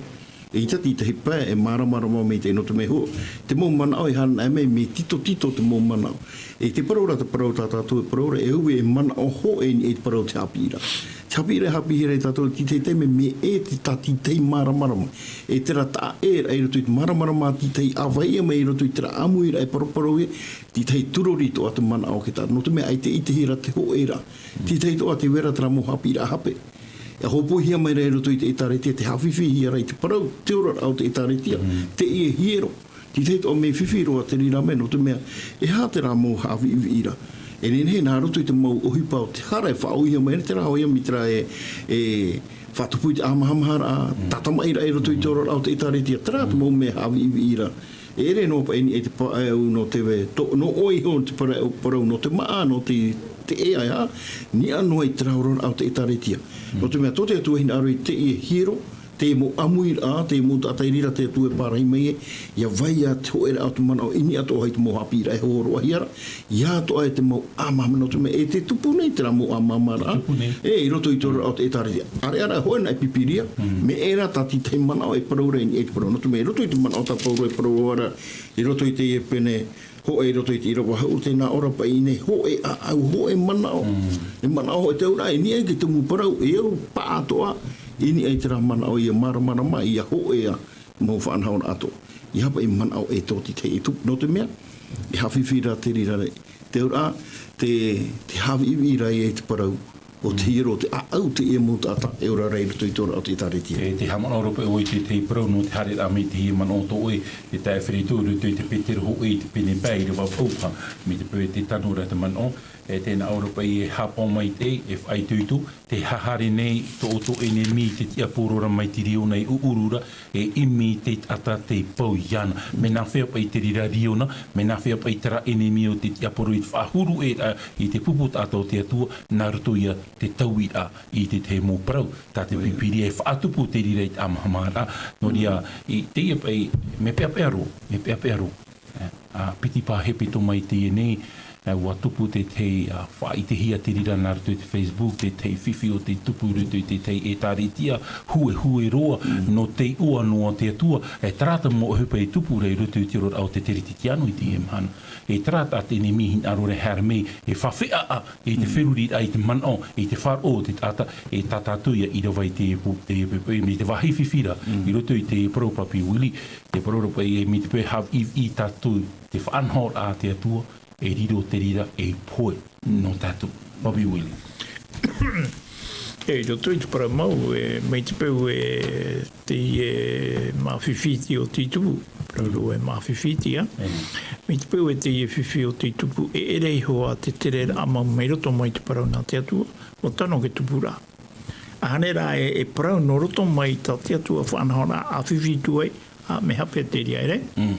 E ʻaita te tahi pae e māramarama maitaʻi, nō te mea hō, te mau manaʻo e haere mai, mea titotito te mau manaʻo. E te parau ra, te parau tā tātou e parau ra, e au e manaʻo hōʻē i te parau o te haʻapiʻiraʻa. Te haʻapiʻiraʻa e haʻapiʻihia ra ia tātou, te tahi taime, mea ʻē te tā te tahi māramarama. E terā taʻa ʻē ra i roto i te māramarama a te tahi, ʻāvaʻe mai i roto i terā ʻāmuiraʻa e paraparauhia, te tahi tūrori atoʻa te manaʻo o te taʻata. Nō te mea ʻaita e ʻitehia ra te hōʻē ra. Te tahi atoʻa tē vai ra terā mau haʻapiʻiraʻa hape. E hōpoihia mai ra i roto i te ʻĒtārētia, tē haʻafifihia ra i te parau, te oraraʻa o te ʻĒtārētia, teie hiero. Te tahi atoʻa mea fifi roa te reira mea, nō te mea, e aha terā mau haʻaviʻiviʻiraʻa. E nehenehe nā roto i te mau ʻohipa o te hara e faʻaʻōhie mai ra, terā hōʻē mea terā e, e faʻatupu i te ʻāmahamaharaʻa, tātamaʻiraʻa i roto i te oraraʻa o te ʻĒtārētia, terā te mau mea haʻaviʻiviʻiraʻa. E ʻere noa paʻi i niʻa i te pae au nō te ve-, tō, nō ʻoe iho te parau, parau nō te māʻa, nō te, te ea, e aha, niʻa noa i terā oraraʻa o te ʻĒtārētia. Nō te mea, tō te Atua e hinaʻaro i teie hiero, te mau ʻāmuiraʻa, te mau taʻata i reira te Atua e pārahi mai e, ia vai ā te hōʻēraʻa o te manaʻo i niʻa atoʻa i te mau haʻapiʻiraʻa e hōroʻahia ra, ia atoʻa e te mau ʻāmahama, nō te mea, e te tupu nei terā mau ʻāmahamaraʻa. Tupu nei. E, i roto i te oraraʻa o te ʻĒtārētia. ʻAreʻa rā hoʻi nā e Pīpīria, mea ʻē rā tā te tahi manaʻo e parau ra i niʻa i te parau. Nō te mea, i roto i te manaʻo tā Pauro e parau ra, i roto i teie pene Hōʻē i roto i te ʻīrava hau, tē nā ʻō ra paʻi nei, hōʻē ʻāʻau, hōʻē manaʻo. Mm. E manaʻo hōʻē te auraʻa, e niʻa i te tumu parau, e au paʻatoʻa, i niʻa i terā manaʻo ia māramarama, ia hōʻē ā, mau faʻanahoraʻa atoʻa. ʻEiaha paʻi manaʻo e tōtitehia e tupu, nō te mea, e haʻafifi ra te reira, te auraʻa, te, te haʻaviʻiviʻi ra ia i te parau, ʻo te hiero, te ʻāʻau, teie mau taʻata e ora ra i roto i te oraraʻa o te ʻĒtārētia. E te haʻamanaʻo ra paʻi ʻoe i te, te parau nō te haereraʻa mai i teie manaʻo tō ʻoe, e taeaʻe Fereto, i roto i te Petero hōʻē, i te pene pae, ʻīrava pae, mai te peu e te tano ra te manaʻo, e tē nā ʻō ra paʻi e haʻapaʻo maitaʻi, e faʻaitoito, tē haere nei tō ʻoutou ʻenemi i te tiaporo ra mai te riona i ʻuʻuru ra, e ʻimi te taʻata tei pau iāna. Mea nāfea paʻi te reira riona, mea nāfea paʻi terā ʻenemi o te tiaporo i te faʻahuru ʻē ra i te pupu taʻata o te Atua, nā roto ia te tauiraʻa i te tahi mau parau. Tā te Pipiria e faʻatupu te reira i te ʻāmahamaraʻa. Nō reira, i teie paʻi, mea peʻapeʻa roa, mea peʻapeʻa roa. Ā, piti pā hepetoma i teie nei, ā, ʻua tupu te tahi, ā, faʻaʻitehia te reira nā roto i te Facebook, te tahi fifi ʻo tei tupu i roto i te tahi ʻĒtārētia, huehue roa, nō te iʻoa noa o te Atua, e terā te mau ʻohipa e tupu ra i roto i te oraraʻa o te Teretitiano i teie mahana. E terā tā te ʻenemi e hinaʻaro ra e haere mai, e faʻaʻāʻā, i te feruriraʻa, i te manaʻo, i te faʻaroʻo o te taʻata, e tā tātou ia ʻīrava i te pu-, te pu-, i te vāhi fifi ra, i roto i te parau Papi Willie, te parau ra paʻi, e mai te peu e haʻaviʻiviʻi tātou, te faʻanahoraʻa a te Atua, e riro te reira ei pohe nō tātou. Papi Willie. E, i roto i te parau mau, e, mai te peu e teie māfifiti o tei tupu, parau roa e māfifiti, ā. Mai te peu e teie fifi o tei tupu, e ʻere iho ā te tereraʻa mau mai roto mai te parau nā te Atua, ʻua tano ke tupu ra. ʻAhani rā e, e parau nō roto mai tā te Atua faʻanahoraʻa ʻāfifi atu ai, ā, mea haʻapeʻapeʻa te reira, ʻere?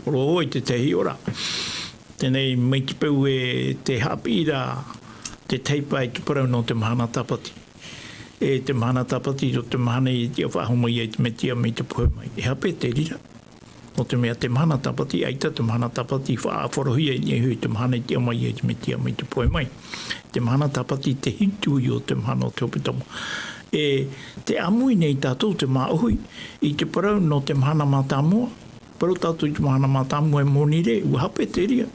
Roa i te tahi ora. Teie nei mai te peu e tē haʻapiʻi ra te tahi pae te parau nō te mahana tāpati. E te mahana tāpati, ʻo te mahana i tiʻa faʻahou mai ai te Metia mai te pohe mai. E haʻapeʻapeʻa te reira. Nō te mea te mahana tāpati, ʻaita te mahana tāpati faʻaʻāfarohia i niʻa iho i te mahana i tiʻa mai ai te Metia mai te pohe mai. Te mahana tāpati te hitu o te mahana o te hepetoma. E tē ʻāmui nei tātou te māʻohi i te parau nō te mahana mātāmua, Parau tātou i te mahana mātāmua e moni rē, ʻua haʻapeʻapeʻa te reira.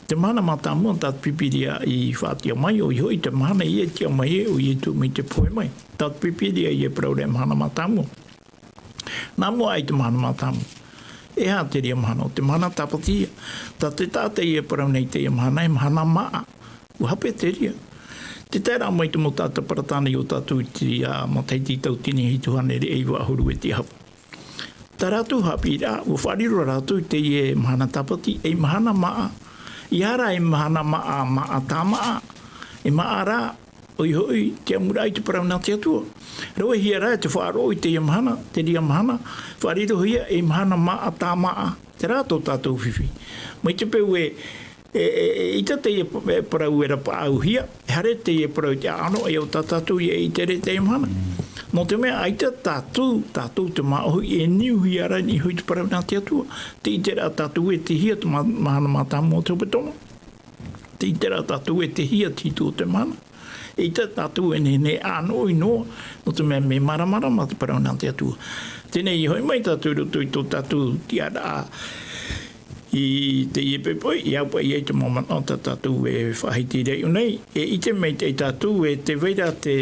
Te mahana mātāmua tā te Pīpīria i faʻatiʻa mai, ʻoia hoʻi te mahana ia i tiʻa mai ai ʻo Ietu mai te pohe mai. Tā te Pīpīria ia e parau ra e mahana mātāmua. Nā mua aʻe i te mahana mātāmua. E aha te reira mahana? ʻO te mahana tāpati ia. Tā te taʻata ia e parau nei i teie mahana, e mahana māʻa. ʻUa haʻapeʻapeʻa te reira. Tē tae ra mai te mau taʻata Peretāne iō tātou i te, ā, matahiti tauatini hitu hānere e iva ʻahuru e tiʻa hapa. Tā rātou haʻapiʻiraʻa, ʻua faʻariro rātou i teie mahana tāpati ei mahana māʻa. ʻEiaha rā ei mahana māʻa, māʻa tāmāʻa, e māʻa rā, ʻoia hoʻi, te ʻamuraʻa i te parau nā te Atua. Ravehia rā te faʻaroʻo i teie mahana, te reira mahana, faʻarirohia ei mahana māʻa tāmāʻa. Terā tō tātou fifi. Mai te peu e, E, e, e, ʻaita teie p-, e, parau e rapaʻauhia, e haere teie parau i te ʻānoʻa, e ʻo tā tātou ia e ʻite ra i teie mahana. Nō te mea, ʻaita tātou, tātou te māʻohi e niuhia ra i niʻa iho i te parau nā te Atua. Tē ʻite ra tātou ē tei hia te ma-, mahana mātāmua o te hepetoma. Tē ʻite ra tātou ē tei hia te hitu o te mahana. ʻAita tātou e nehenehe e ʻānoʻi noa, nō te mea mea māramarama te parau nā te Atua. Teie nei, hoʻi mai tātou i roto i tō tātou tiʻaraʻa i teie poʻipoʻi, ʻia au paʻi i te mau manaʻo tā tātou e faʻahiti ra i ʻō nei, e ʻite maitaʻi tātou ē tē vai ra te,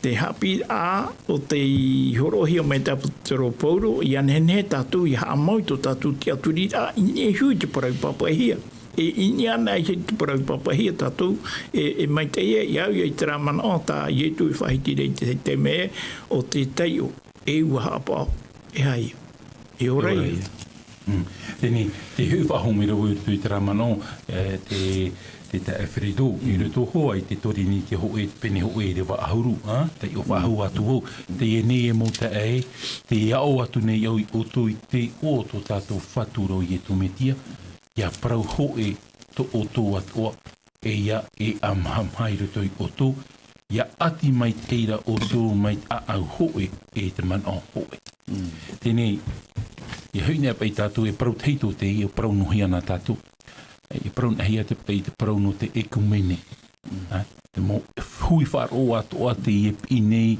te haʻapiʻiraʻa ʻo tei hōroʻahia mai tā te ʻāpōsetolo Paulo, ʻia nehenehe tātou ʻia haʻamau i tō tātou tiʻaturiraʻa i niʻa iho i te parau i pāpaʻihia. E i niʻa anaʻe i te parau i pāpaʻihia tātou, e, e maitaʻi ia, ʻia au ia i terā manaʻo tā Ietu i faʻahiti ra i te taime ē, ʻo te taiʻo, e ʻua haʻapaʻo, e aha ia? E ora ia. Mm. Teie nei, tē hoʻi faʻahou mai ra vau i roto i terā manaʻo, e, te, te taeaʻe Fereto, i roto hoʻi i te Korinetia hōʻē, pene hōʻē ʻīrava ʻahuru, ā, taiʻo faʻahou atu vau. Teie nei e mau taeaʻe, tē aʻo atu nei au ia ʻoutou i te iʻoa o tō tātou Fatu ra ʻo Ietu Metia, ʻia parau hōʻē tō ʻoutou atoʻa, e ʻia e ʻāmahamaha i roto ia ʻoutou, ʻia ʻati maitaʻi ra ʻoutou mai te ʻāʻau hōʻē, e te manaʻo hōʻē. Mm. Teie nei, ʻia hoʻi anaʻe paʻi tātou e parau tahito teie, e parau noa hia na tātou. E parau noa hia te, i te parau nō te ʻekumene. Mm. Ā, te mau hui faʻaroʻo atoʻa teie e piʻi nei,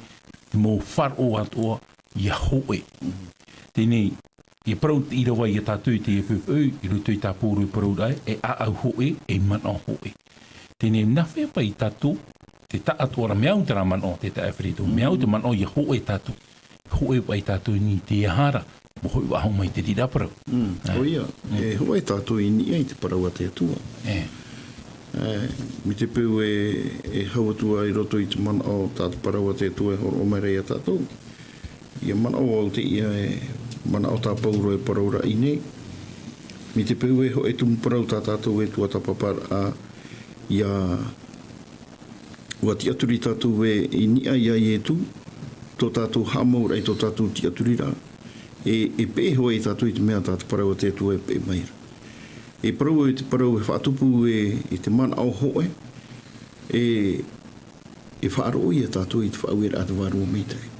te mau faʻaroʻo atoʻa, ʻia hōʻē. Mm. Teie nei, E parau te ʻīrava ia tātou i teie poʻipoʻi, i roto i tā Pauro e parau ra, e ʻāʻau hōʻē, e manaʻo hōʻē. Teie nei, nā hea paʻi tātou, te taʻatoʻaraʻa, mea au terā manaʻo, te taeaʻe Frederick, mea au te manaʻo ia hōʻē tātou. Hōʻē paʻi tātou i niʻa i te aha ra, ʻua hoʻi faʻahou mai te reira parau. Mm, ʻoia, e hōʻē tātou i niʻa i te parau a te Atua. E. E, mai te peu e, e hau atu ai i roto i te manaʻo tā te parau a te Atua e hōroʻa mai ra ia tātou. ʻIa manaʻo au teie e manaʻo tā Pauro e parau ra i ʻō nei. Mai te peu e hōʻē tumu parau tā tātou e tuatāpaparaʻa, ʻia, ʻua tiʻaturi tātou e i niʻa ia Ietu, tō tātou haʻamauraʻa i tō tātou tiʻaturiraʻa. E, e peʻe hoʻi tātou i te mea tā te parau a te Atua e peʻe mai ra. E parau, e te parau e faʻatupu e, i te manaʻo hōʻē, e, e faʻaroʻo ia tātou i te faʻaueraʻa a te Vārua Maitaʻi.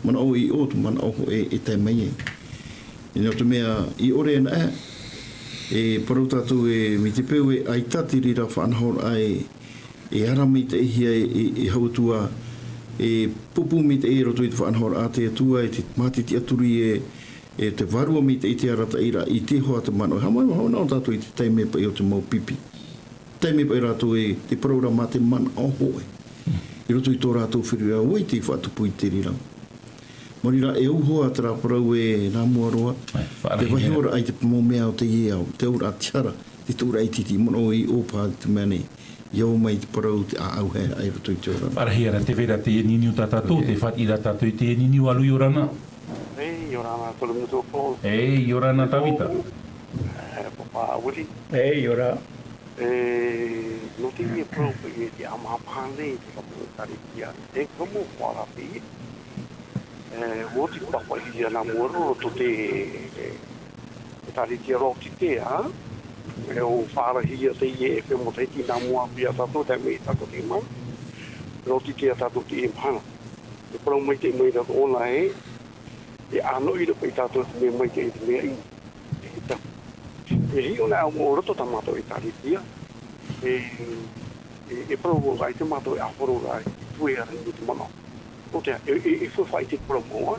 Manaʻo i ʻō te manaʻo hōʻē e tae mai ai. E nō te mea, i ʻore anaʻe, e parau tātou e, mai te peu e ʻaita te reira faʻanahoraʻa e, e ara maitaʻihia e, e, e hau atu ā, e pūpū maitaʻi i roto i te faʻanahoraʻa a te Atua, e te mātiti tiʻaturi e, e te Vārua Maitaʻi i te arataʻiraʻa i te hoa te manaʻo. E haʻamanaʻo tātou i te taime paʻi o te mau pipi. Taime paʻi rātou e te parau ra mā te manaʻo hōʻē. I roto i tō rātou feruriraʻa, ʻua ʻite e faʻatupu i te reira. Maori rā, e au hoʻi terā parau e nā mua roa, te faʻaroʻoraʻa i te mau mea o teie ao, te auraʻa, te hara, te tuʻuraʻa ʻititi, manaʻo i ʻō paha te mea nei. ʻIa ō mai te parau te ʻāʻau hōʻē i roto i te ora. Faʻaroʻoraʻa, tē vai ra teie niuniu tā tātou, tē faʻaroʻo ra tātou i teie niuniu, ʻalua, ʻia ora na. Ei, ʻia ora na, Toro Mutu Paul. Ei, ʻia ora na, Tavita. E, Papa Willie. Ei, ʻia ora. E, nō teie parau paʻi e te ʻāmaha paha nei, te ʻāmaha ʻĒkālesia. E parau mau hoʻi rā paʻi. E, ʻua oti pāpaʻihia nā mua roa tō te, e, ʻĒkālesia Laotitea, e, ʻua faʻaarahia teie FM Matahiti nā mua paʻi ia tātou, tae mai tātou te mau. Laotitea tātou teie mahana. E parau maitaʻi mai ra ʻōna ē, e ʻānoʻi ra paʻi tātou te mea maitaʻi, te mea ʻino. E, tā. E hiʻo na au o roto tā mātou ʻĒkālesia. E, e, e parau roa i te mātou e ʻāfaro ra i te tuea ra i te manaʻo. Nō te, e, e, e fua faʻaʻite parau mau ā.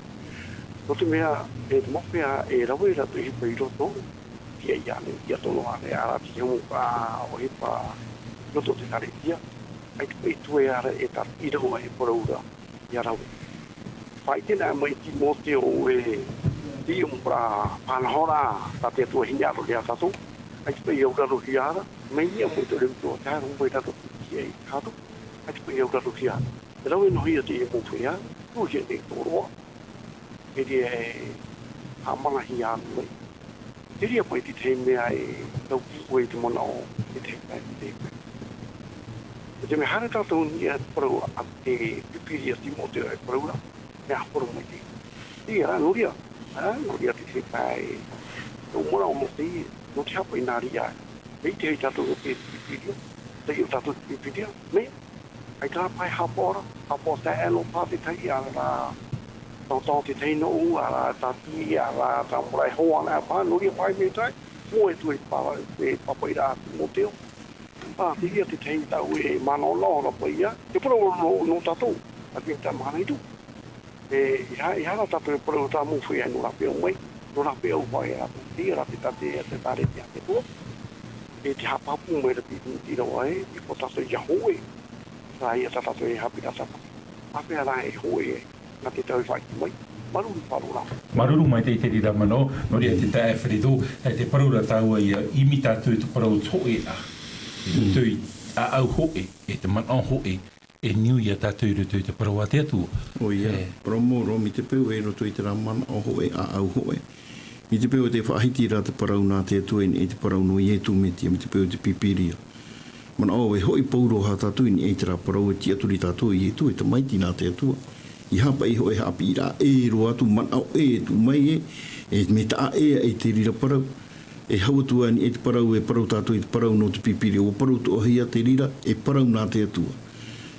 Nō te mea, e te mau feiā e rave ra te ʻohipa i roto, ʻia, ʻia nei, ʻia tono ā nei, ʻaore rā te hemo, ā, ʻohipa i roto te ʻĒkālesia. ʻAita paʻi tuea ra e tā, i raro aʻe e parau ra. ʻIa rave. Faʻaʻite na mai Timoteo e, teie mau parau faʻanahoraʻa tā te Atua hinaʻaro ia tātou. ʻAita paʻi ʻia aurarohia ra, mai niʻa mai te reira, te haere mai rātou i te tiʻa ia tātou. ʻAita paʻi ʻia aurarohia ra. E rave noa hia teie mau feiā, tūhia nei tō roa. E te, e, haʻamanahia atu ai. Te reira paʻi te tahi mea e tau ki ʻoe i te manaʻo, te tahi pae, te tahi pae. E te mea haere tātou i niʻa i te parau a te Pīpīria Timoteo e parau ra, mea ʻāfaro mai te. Ia rā, nō reira, ā, nō reira te tahi pae, tō manaʻo nō te, nō te hapa i nā reira. E ʻite ai tātou nō te Pīpīria, taiʻo tātou te Pīpīria, mea, ʻAita rā pae haʻapaʻo ra, haʻapaʻo taeaʻe noa paha te tahi, ʻaore rā, tōtō te tahi nōʻu, ʻaore rā, tā tīʻi, ʻaore rā, tā marae hoa anaʻe paha, nō reira pae maitaʻi, moʻe atu i te pāpaʻi, te pāpaʻiraʻa a Timoteo. Ā, teie te tahi tāʻu e manaʻonaʻo ra paʻi ia, te parau nō, nō tātou, ā, te mahana i tua. E, ʻeiaha, ʻeiaha rā tātou e parau tā mau feiā nō rāpae mai, nō rāpae hoʻi rātou, teie rā te, tā te, te ʻĒkālesia a te Atua. E te haʻapāpū mai ra te, te rave, e, e pō tātou ʻia hōʻē. Rā ia tā tātou e haʻapiʻiraʻa tātou. Āpea rā e hōʻē, nā te tau e faʻaʻite mai, māuruuru, māuruuru rā. Māuruuru maitaʻi i te reira manaʻo, nō reira te taeaʻe Frederick, e te parau ra tāua ʻia ʻimi tātou i te parau hōʻē ā. E roto i, ʻāʻau hōʻē, e te manaʻo hōʻē, e niu ia tātou i roto i te parau a te Atua. ʻOia, e. Parau mau roa mai te peu e i roto i terā manaʻo hōʻē, ʻāʻau hōʻē. Mai te peu e tē faʻahiti ra te parau nā te Atua i niʻa i te parau nō Ietu Metia, mai te peu te Pīpīria. Manaʻo e hoʻi pauroa tātou i niʻa i terā parau e tiʻaturi tātou ʻo Ietu e tamaiti nā te Atua. ʻEiaha paʻi hōʻē haʻapiʻiraʻa ʻē roa atu, manaʻo ʻē e tuʻu mai ē, e mea taʻa ʻē aʻe i te reira parau. E hau atu i niʻa i te parau, e parau tātou i te parau nō te Pīpīria, ʻua parau atoʻa hia te reira, e parau nā te Atua.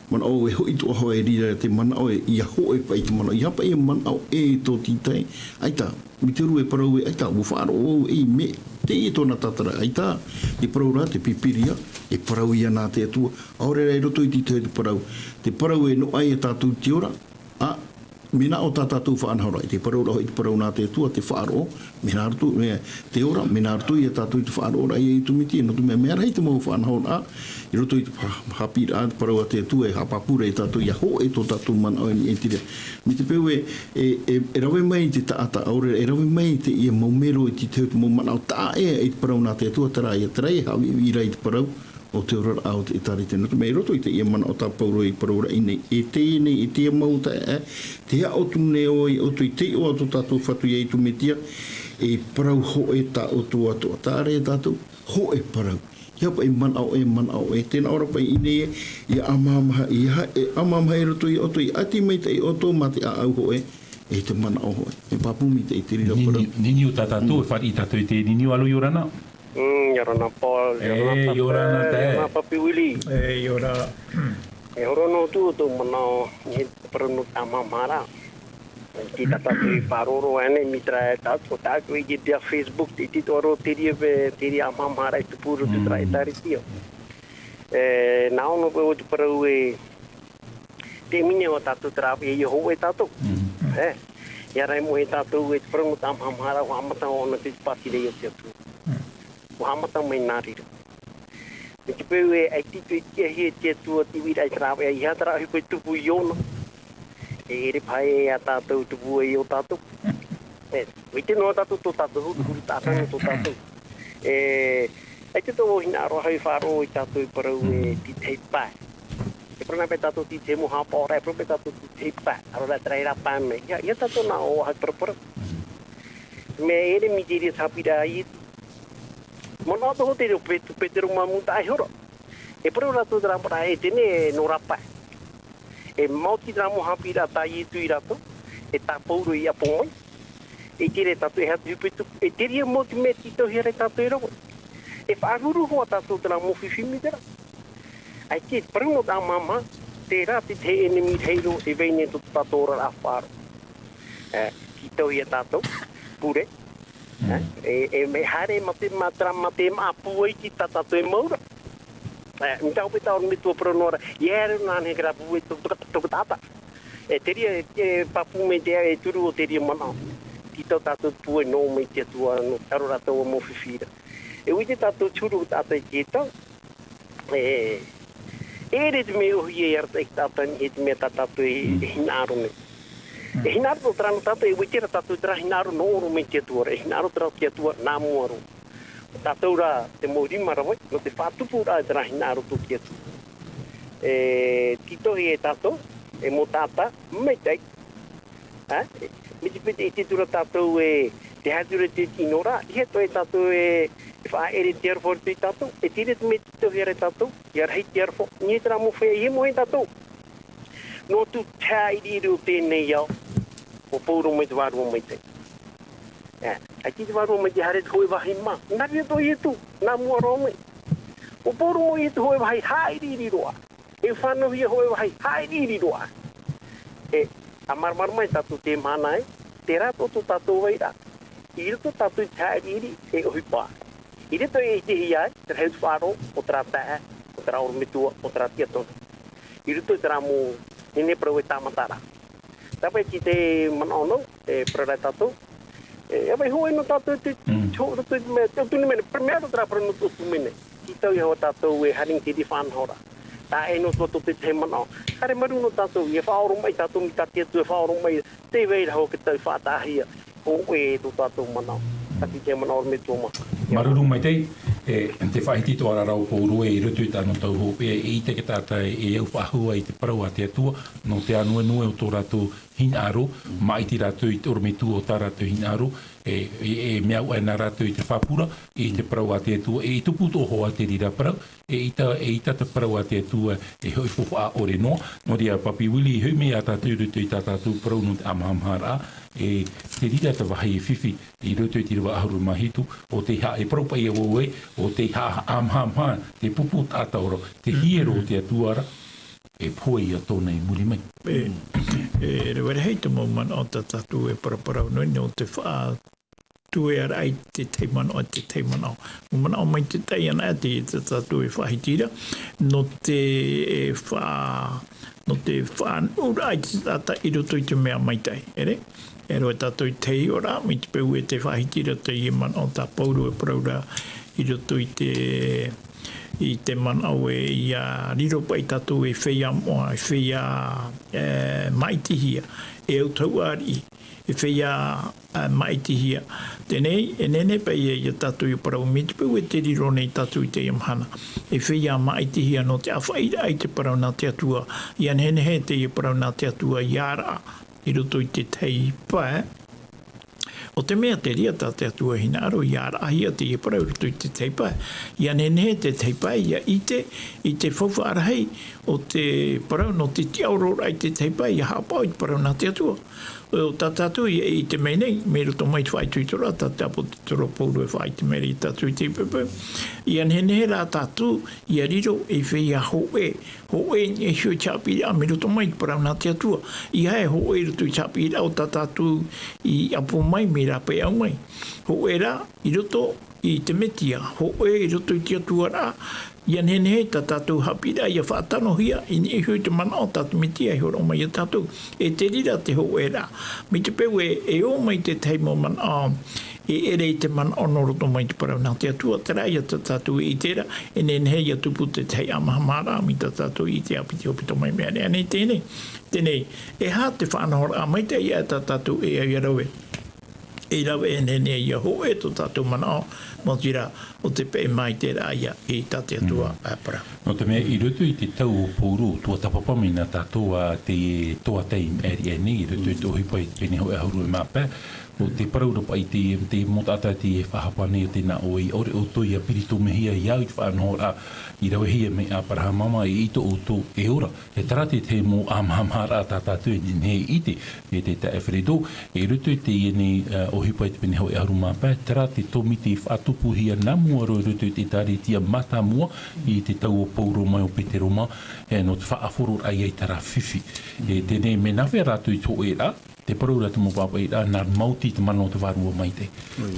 Manaʻo e hoʻi atoʻa hoʻi e reira te manaʻo e, ʻia hōʻē paʻi te manaʻo, ʻeiaha paʻi e manaʻo ʻē tō tītae, ʻaita, mai te huru e parau ē, ʻaita, ʻua faʻaroʻo au ē, mea, teie tōna tātara, ʻaita, te parau ra, te Pīpīria, e parau ia nā te Atua, ʻaore rā i roto i te tahi te parau, te parau e noaʻa ia tātou i te ora, ā, Mea nā ʻō tā tātou faʻanahoraʻa, i te parau ra hoʻi te parau nā te Atua, te faʻaroʻo, mea nā roto, mea, te ora, mea nā roto ia tātou i te faʻaroʻoraʻa ia Iesu Mesia, nō te mea, mea rahi te mau faʻanahoraʻa, i roto i te ha-, haʻapiʻiraʻa, te parau a te Atua, e haʻapāpū ra ia tātou, ʻia hōʻē tō tātou manaʻo i niʻa i te reira. Mai te peu ē, e, e, e rave mai te taʻata ʻaore, e rave mai teie mau mero i te tahi o te mau manaʻo taʻa ʻē i te parau nā te Atua, terā ia, terā ia haʻaviʻiviʻi ra i te parau, o te oraraʻa o te ʻĒtārētia. Nō te mea i roto i teie manaʻo tā Pauro i parau ra i ʻō nei, e teie nei, e teie mau taeaʻe, tē haʻaʻoto nei ʻoe, ʻia ʻoto i te iʻoa o tō tātou Fatu ia Iesu Mesia, e parau hōʻē tā ʻoutou atoʻa. Terā ia tātou, hōʻē parau. ʻIa paʻi manaʻo ʻē, manaʻo ʻē, tē nā ʻō ra paʻi i ʻō nei, ʻia ʻamahamaha, ʻia ha-, e ʻamahamaha i roto ia ʻoutou, ʻia ʻati maitaʻi ʻoutou mā te ʻāʻau hōʻē, e te manaʻo hōʻē. E pāpū maitaʻi te reira parau. Niniu, niniu tā tātou, e fāriʻi tātou i te niniu, alo, ʻia ora na. Mm, ʻia ora na Paul, ʻia ora na Papa, ʻia ora na Papi Willie. E, ʻia ora. E horo noa atu tō manaʻo, i te parau nō te ʻamahamaha ra. Tei tā tātou e faʻaroʻo ānei, mai terā e tātou, tātou i te Facebook, i te tō aro te reira, te reira ʻamahamaha ra e tupu roto i terā ʻĒtārētia. E, nā ʻō noa paʻi te parau ē, te mine o tātou terā, e, ʻia hōʻē tātou. E, ʻia rahi mau e tātou, e te parau nō te ʻamahamaha ra, ʻua haʻamata ʻōna te pātireia o te Atua. ʻUa haʻamata mai nā reira. Mai te peu ē, ʻaita i tiʻahia e te Atua te uiraʻa i terā, e, ʻeiaha terā ʻohipa e tupu i ʻōna. E ʻere paha ē ia tātou tupu ai ʻo tātou. E, ʻua ʻite noa tātou tō tātou huru, huru taʻata nō tō tātou. E, ʻaita tō hinaʻaro haʻafaʻaroʻo ia tātou i parau ē, te tahi pae. E parau nā paʻi tātou te tahi mau haʻapaʻoraʻa, e parau paʻi tātou te tahi pae. ʻAore rā terā e rā pae mai. ʻIa, ʻia tātou nā ʻō ā haʻaparapara. Mea ʻere mai te reira haʻapiʻiraʻa a Iesu. Manaʻo atoʻa hoʻi te reira o Pet-, Petero mā Mūtaʻa e hora. E parau rātou terā parau e teie nei nō rā pae. E maoti terā mau haʻapiʻiraʻa tā Iesu ia rātou, e tā Pauro i ʻapo mai. E ʻite ra tātou e aha te ʻohipa e tupu, e te reira mau te mea tītauhia ra tātou e rave. E faʻahuru hoʻi tātou terā mau fifi mai terā. ʻAita e parau nō te ʻamahamaha, terā te tahi ʻenemi rahi roa e vai nei tō tātou oraraʻa faʻaroʻo. E, tītauhia tātou, pure. E, e mea haere mā te, mā terā, mā te māʻa pūai tā tātou e mau ra. E, mai te hōpeʻa tā ʻorometua parau noa ra, ʻia ʻere nā nei terā pūai tō, tō, tō, tō taʻata. E te reira, e pāpū mai te, e turu o te reira manaʻo. Tītau tātou pūai nō mai te Atua, nō te aro rātou mau fifi ra. E ʻua ʻite tātou te huru taʻata i te tau. E, e ʻere te mea ʻōhie i arataʻi i te taʻata nei, e te mea tā tātou e, e hinaʻaro nei. E hinaʻaro terā nō tātou, e ʻua ʻite ra tātou terā hinaʻaro nō ʻō mai te Atua ra, e hinaʻaro terā te Atua nā mua roa. Tātou rā te mau rima rave, nō te faʻatupuraʻa terā hinaʻaro tō te Atua. E, tītauhia e tātou, e mau taʻata, maitaʻi, Ā, mai te peu e ʻite atu ra tātou ē, tē haere atu ra te tīnoraʻa, ʻeiaha atoʻa e tātou e, e faʻaʻere te aroha i roto ia tātou, e te reira te mea e tītauhia ra tātou, ʻia rahi te aroha, i niʻa i terā mau feiā, ʻeiaha e mohe tātou. Noa atu te haʻiriʻiri o teie nei ao, ʻua pauroa mai te Vārua Maitaʻi. Ā, ʻaita te Vārua Maitaʻi, haere te hōʻē vāhi mā, nā reira tō Iesu, nā mua roa mai. ʻUa pauroa mai te hōʻē vāhi haʻiriʻiri roa. E fānauhia hōʻē vāhi haʻiriʻiri roa. E, ʻa māramarama mai tātou i teie mahana ē, terā tō tātou vairaʻa. I roto tātou i te haʻiriʻiri e ʻohipa. I roto e ʻitehia ai, te rahi o te faʻaroʻo, ʻo terā taeaʻe, ʻo terā ʻorometua, ʻo terā tiʻaturi. I roto i terā mau, nehenehe parau e tāmata ra. Tāpaʻo i te manaʻo nō, e parau ra tātou. E, e vai hōʻē nō tātou te, te hō-, roto i te mea, te ʻutuāfare, mea roto rā parau nō te ʻutuāfare. Tītauhia tātou e haere i te reira faʻanahoraʻa. Taʻa ʻē noa atu tō te tahi manaʻo. Haere marū nō tātou, ʻia faʻaoromaʻi tātou mai tā te Atua e faʻaoromaʻi, tē vai ra hoʻi te tau faʻataʻahia. Hōʻē tō tātou manaʻo. Tātou te manaʻo ʻorometua mā. Māuruuru maitaʻi, e, te faʻahiti atoʻa ra o Pauro ē, i roto i tāna tau hopeʻa, e ʻite te taʻata e au faʻahou i te parau a te Atua, nō te ānuenue o tō rātou hinaʻaro, māʻiti rātou i te ʻorometua o tā rātou hinaʻaro, e, e, e mea au aʻe nā rātou i te pāpū ra, i te parau a te Atua, e, i tupu atoʻa hoʻi te reira parau, e ʻita, e ʻita te parau a te Atua, e hoʻi faufaʻa ʻore noa. Nō reira, Papi Willie, e hoʻi mai ia tātou i roto i tā tātou parau nō te ʻamaʻamaʻaraʻa, e te reira te vāhi e fifi i roto i te ʻīrava ʻahuru mā hitu, ʻo tei haʻa, e parau paʻi au ē, ʻo tei haʻamaʻamaʻa te pupu taʻata ora, te hiero o te Atua ra, e pohe ia tōna i muri mai. E, e rave rahi te mau manaʻo tā tātou e paraparau nei, nō te faʻatueraʻa i te tahi manaʻo, te tahi manaʻo. Mau manaʻo maitaʻi anaʻe te, tā tātou e faʻahiti ra, nō te, e, faʻa-, nō te faʻanuʻuraʻa i te taʻata i roto i te mea maitaʻi. ʻEre, e rave tātou i te hiʻoraʻa, mai te peu e te faʻahiti ra teie manaʻo tā Pauro e parau ra i roto i te, i te manaʻo ē, ʻia riro paʻi tātou ei feiā moʻa, ei feiā, e, maʻitihia, e au tau ariʻi, ei feiā, e, maʻitihia. Teie, e nehenehe paʻi ia, ia tātou ʻia parau, mai te peu e te riro nei tātou i teie mahana, ei feiā maʻitihia nō te ʻāfaʻiraʻa i te parau nā te Atua, ʻia nehenehe teie parau nā te Atua ʻia ara i roto i te tahi pae. ʻO te mea te reira tā te Atua e hinaʻaro ʻia arataʻihia teie parau i roto i te tahi pae. ʻIa nehenehe te tahi pae ʻia ʻite i te faufaʻa rahi o te parau nō te tiʻaororaʻa i te tahi pae, ʻia haʻapaʻo i te parau nā te Atua. ʻO tā tātou ʻia ʻite mai nei, mai roto mai te faʻaitoitoraʻa, tā te ʻāpōsetolo Pauro e faʻaʻite mai ra ia tātou i teie poʻipoʻi. ʻIa nehenehe rā tātou ʻia riro ei feiā hōʻē, hōʻē i niʻa iho i te haʻapiʻiraʻa mai roto mai i te parau nā te Atua. ʻEiaha e hōʻē i roto i te haʻapiʻiraʻa o tā tātou i ʻapo mai, mai rāpae au mai. Hōʻē rā i roto i te Mesia, hōʻē i roto i te Atua ra. ʻIa nehenehe tā tātou haʻapiʻiraʻa ʻia faʻatanohia i niʻa iho i te manaʻo tā te Mesia e hōroʻa mai ia tātou. E te reira te hōʻēraʻa. Mai te peu e, e ō mai te tahi mau manaʻo e ʻere i te manaʻo nō roto mai i te parau nā te Atua, terā ia tā tātou e ʻite ra, e nehenehe ʻia tupu te tahi ʻāmahamaraʻa mai tā tātou i te ʻāpiti ʻōpito mai. Mea nei teie, teie, e aha te faʻanahoraʻa maitaʻi ia tā tātou e au ʻia rave, e rave e nehenehe ʻia hōʻē tō tātou manaʻo, maoti rā, ʻo te peʻe maitaʻiraʻa ia i tā te Atua e parau. Nō te mea, i roto i te tau o Pauro, tuatāpapa mai na tātou ā te toa tei maʻiri aʻe nei, i roto i te ʻohipa i te pene hōʻē ʻahuru e mā pae, ʻo te parau ra paʻi te, te mau taʻata tei faʻahapa nei ʻo tē nā ʻō, ʻaore ʻoutou ʻia piritomehia iāʻu i te faʻanahoraʻa i ravehia mai Aperahama mā, eʻita ʻoutou e ora. E terā te tahi mau ʻāmahamaraʻa tā tātou e nehenehe e ʻite, e te taeaʻe Fredo, i roto i teie nei, ā, ʻohipa i te pene hōʻē ʻahuru mā pae, terā te tōmite i faʻatupuhia nā mua roa i roto i te ʻĒtārētia mātāmua i te tau o Pauro mai ʻo Petero mā, e, nō te faʻahororaʻa ia i terā fifi. E teie, mea nāfea rātou i te hōʻēraʻa, tē parau ra te mau pāpaʻiraʻa, nā maoti te mana o te Vārua Maitaʻi.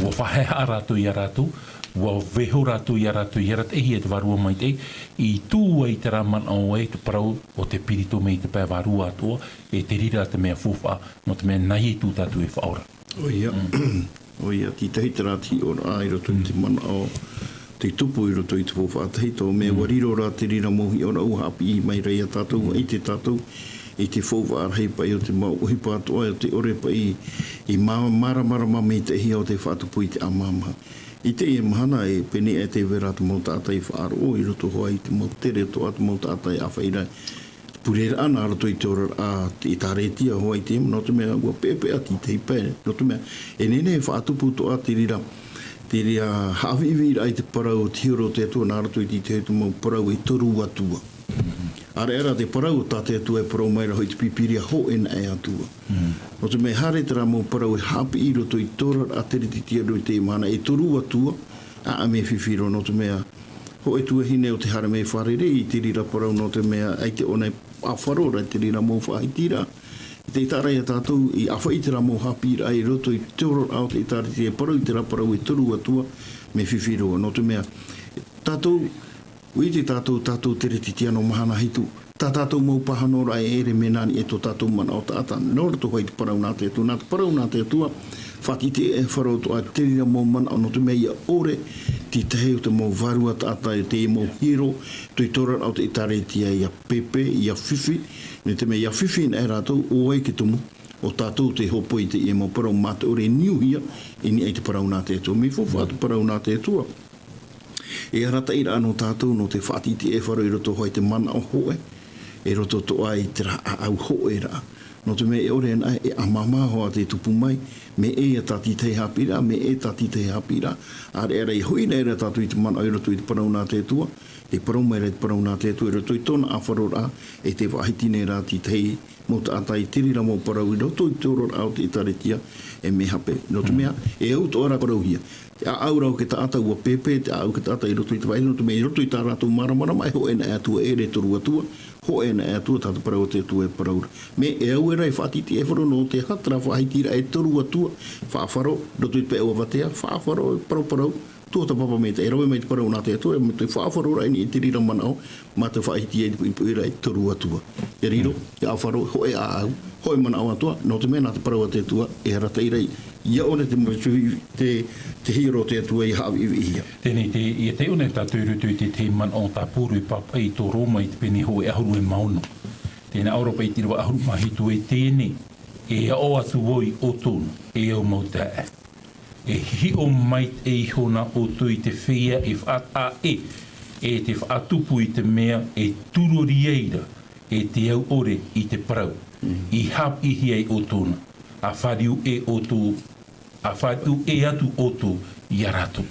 ʻUa faʻahaʻehaʻa rātou ia rātou, ʻua vaiiho rātou ia rātou, ʻia arataʻihia e te Vārua Maitaʻi, i tuʻu ai terā manaʻo ē, te parau o te piritomē i te pae vārua atoʻa, e te reira te mea faufaʻa, nō te mea nā Ietu tātou e faʻaora. ʻOia. ʻOia, te tahi terā te hiʻoraʻa i roto i te manaʻo, te tupu i roto i te faufaʻa tahito, mea ʻua riro ra te reira mau hiʻoraʻa ʻua haʻapiʻi mai ra ia tātou, ʻua ʻite tātou i te faufaʻa rahi paʻi o te mau ʻohipa atoʻa, o te ʻore paʻi i mā-, māramarama maitaʻihia ʻo tē faʻatupu i te ʻāmahamaha. I teie mahana e pēnei aʻe te vera te mau taʻata i faʻaroʻo i roto hoʻi i te mau tere atoʻa te mau taʻata e ʻāfaʻi ra. Pureraʻa nā roto i te oraraʻa, te ʻĒtārētia hoʻi i te, nō te mea ʻua peʻapeʻa te tahi pae, nō te mea, e nehenehe e faʻatupu atoʻa te reira, te reira haʻaviʻiviʻiraʻa i te parau o te hiero o te Atua nā roto i te tahi o te mau parau e toru atua. ʻAreʻa rā te parau o tā te Atua e parau mai ra hoʻi i te Pīpīria hōʻē na e Atua. Nō te mea haere terā mau parau e haʻapiʻi i roto i te oraraʻa teretitia i teie mahana e toru atua, ʻaʻa mea fifi roa nō te mea, hōʻē tuahine o te haere mai fārerei i te reira parau nō te mea ʻaita ʻōna e faʻafaro ra i te reira mau faʻahitiraʻa. I te taʻa ra ia tātou i ʻāfaʻi i terā mau haʻapiʻiraʻa i roto i te oraraʻa o te ʻĒtārētia e parau i terā parau e toru atua, mea fifi roa. Nō te mea, tātou, ʻua ʻite tātou, tātou teretitia nō mahana hitu, tā tātou mau pāhonoraʻa e ʻere mea nā niʻa i tō tātou manaʻo taʻata, nō roto hoʻi i te parau nā te Atua, nā te parau nā te Atua, faʻatītīʻaifaro atoʻa te reira mau manaʻo, nō te mea ʻia ʻore te tahi o te mau vārua taʻata i te mau hiero, tō i te oraraʻa o te ʻĒtārētia ʻia pēpē, ʻia fifi, nō te mea ʻia fifi anaʻe rātou, ʻo vai te tumu, ʻo tātou tē hōpoi i teie mau parau mā te ʻore e niuhia i niʻa i te parau nā te Atua. Mea faufaʻa te parau nā te Atua. E arataʻiraʻa nō tātou nō te faʻatītīʻaifaro i roto hoʻi i te manaʻo hōʻē, i roto atoʻa i terā ʻāʻau hōʻēraʻa. Nō te mea e ʻore anaʻe e ʻāmahamaha hoʻi tē tupu mai, mea ʻē ia tātītahi haʻapiʻiraʻa, mea ʻē tātītahi haʻapiʻiraʻa, ʻareʻa rā e hoʻi anaʻe ra tātou i te manaʻo i roto i te parau nā te Atua, tē parau mai ra i te parau nā te Atua i roto i tōna ʻāfaroraʻa, e tē faʻahiti nei rā te tahi mau taʻata i te reira mau parau i roto i te oraraʻa o te ʻĒtārētia, e mea hape. Nō te mea, e au atoʻa ra parauhia. Te ʻāʻau ra o te taʻata ʻua pēpē, te ʻāʻau o te taʻata i roto i te vāhi, nō te mea i roto i tā rātou māramarama, e hōʻē anaʻe Atua, e ʻere toru atua, hōʻē anaʻe Atua, tā te parau o te Atua e parau ra. Mea e au ra e faʻatītīʻaifaro nō te aha terā faʻahitiraʻa e toru atua, faʻafaro, roto i te peʻe avatea, faʻafaro, paraparau, tuatāpapa maitaʻi, e rave mai te parau nā te Atua, e mai te faʻaʻāfaro raʻa i te reira manaʻo, mā te faʻahiti ai te puʻipuʻiraʻa e toru atu. Te riro, te ʻāfaro, hōʻē ʻāʻau, hōʻē manaʻo atoʻa, nō te mea nā te parau a te Atua, e arataʻi raʻa, ʻia ʻore te, te, te hiero o te Atua ʻia haʻaviʻiviʻihia. Teie nei, te, ʻia taiʻo nei tātou i roto i te, te manaʻo tā Pauro i pāpaʻi i tō Roma i te pene hōʻē ʻahuru e mā ono. Tē nā ʻō ra paʻi i te ʻīrava ʻahuru mā hitu ē, teie nei, e aʻo atu vau iā ʻoutou, e au mau taeaʻe. E hiʻo mai iho na ʻoutou i te feiā e faʻataʻa ʻē, e te faʻatupu i te mea e tūrori ai ra, e te au ʻore i te parau, i haʻapiʻihia ai ʻoutou na, ʻa fāriu ʻē ʻoutou, ʻa fāriu ʻē atu ʻoutou iā rātou.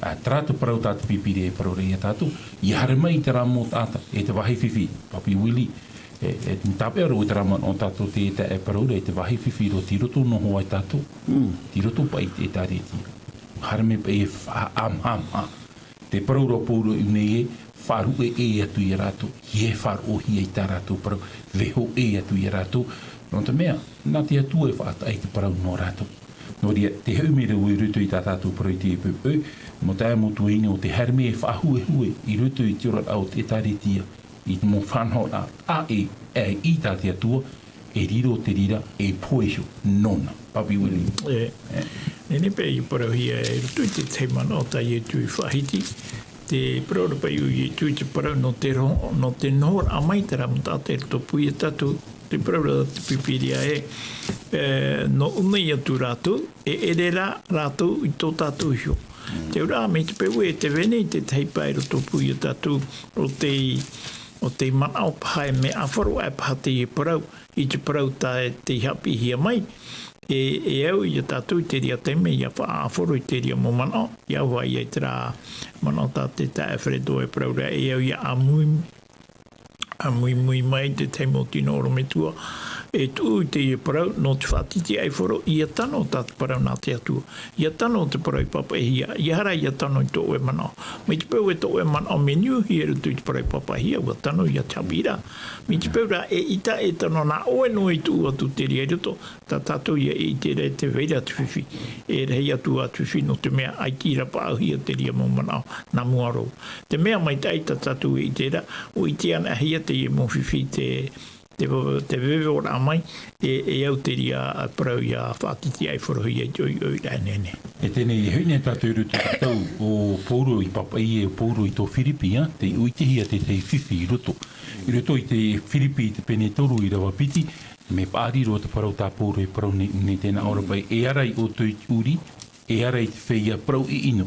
Ā, terā te parau tā te Pīpīria e parau ra iā tātou, ʻia haere mai terā mau taʻata, e te vāhi fifi, Papi Willie, e, e, tāpeʻa roa terā manaʻo tātou te, te, e parau ra, e te vāhi fifi roa, tei roto noa hoʻi tātou. Tei roto paʻi i te ʻĒtārētia. Haere mai paʻi e faʻaʻāmāʻāmā. Te parau ra Pauro i ʻō nei ē, fāriu ʻē atu iā rātou, ʻia faʻaroʻohia i tā rātou parau, vaiiho ʻē atu iā rātou. Nō te mea, nā te Atua e faʻataʻa i te parau nō rātou. Nō reira, te hoʻi mai ra vau i roto i tā tātou parau i teie poʻipoʻi, mau taeaʻe, mau tuahine, ʻo tē haere mai e faʻahuehue i roto i te oraraʻa o te ʻĒtārētia, i te mau faʻanahoraʻa ʻē, ʻē, i tā te Atua, e riro te reira, e pohe iho nōna. Papi Willie. E, e. Nehenehe paʻi ʻia parauhia i roto i te tahi manaʻo tā Ietu i faʻahiti, te parau ra paʻi ʻo Ietu i te parau nō te ro-, nō te nohoraʻa mai terā mau taʻata i roto pū iā tātou, te parau ra te Pīpīria ē, e, nō ʻō nei atu rātou, e ʻere rā rātou i tō tātou iho. Te auraʻa, mai te peu ē tē vai nei te tahi pae i roto pū iā tātou, ʻo tei, ʻo tei manaʻo paha e mea ʻāfaro aʻe paha teie parau, i te parau tā tei haʻapiʻihia mai, e, e au iā tātou i te reira taime ʻia faʻaʻāfaro i te reira mau manaʻo, ʻia au hoʻi i terā manaʻo tā te taeaʻe Fredo e parau ra, e au ʻia ʻāmui, ʻāmuimui mai te tahi mau tino ʻorometua, e tuʻu i teie parau, nō te faʻatitiʻaifaro, ʻia tano tā te parau nā te Atua, ʻia tano te parau i pāpaʻihia, ʻeiaha rā ʻia tano i tō ʻoe manaʻo. Mai te peu ē tō ʻoe manaʻo mea niuhia i roto i te parau i pāpaʻihia, ʻua tano ia te haʻapiʻiraʻa. Mai te peu rā, eʻita e tano nā ʻoe noa i tuʻu atu te reira i roto, tā tātou ia e ʻite ra e tē vai ra te fifi. E rahi atu ā te fifi nō te mea ʻaita i rapaʻauhia te reira mau manaʻo nā mua roa. Te mea maitaʻi tā tātou e ʻite ra, ʻua ʻite anaʻe hia teie mau fifi te, te, te veveʻoraʻa mai, e, e au te reira parau ʻia faʻatitiʻaifarohia i te ʻoiʻoiraʻa e nehenehe. E teie nei, e hoʻi nei tātou i roto i te tau o Pauro i pāpaʻi ē, o Pauro i tō Firipi, ā, tei ʻitehia te tahi fifi i roto. I roto i te Firipi i te pene toru ʻīrava piti, mea paʻari roa te parau tā Pauro e parau nei, nei tē nā ʻō ra paʻi, e ara iā ʻoutou i te ʻūrī, e ara i te feiā parau ʻiʻino,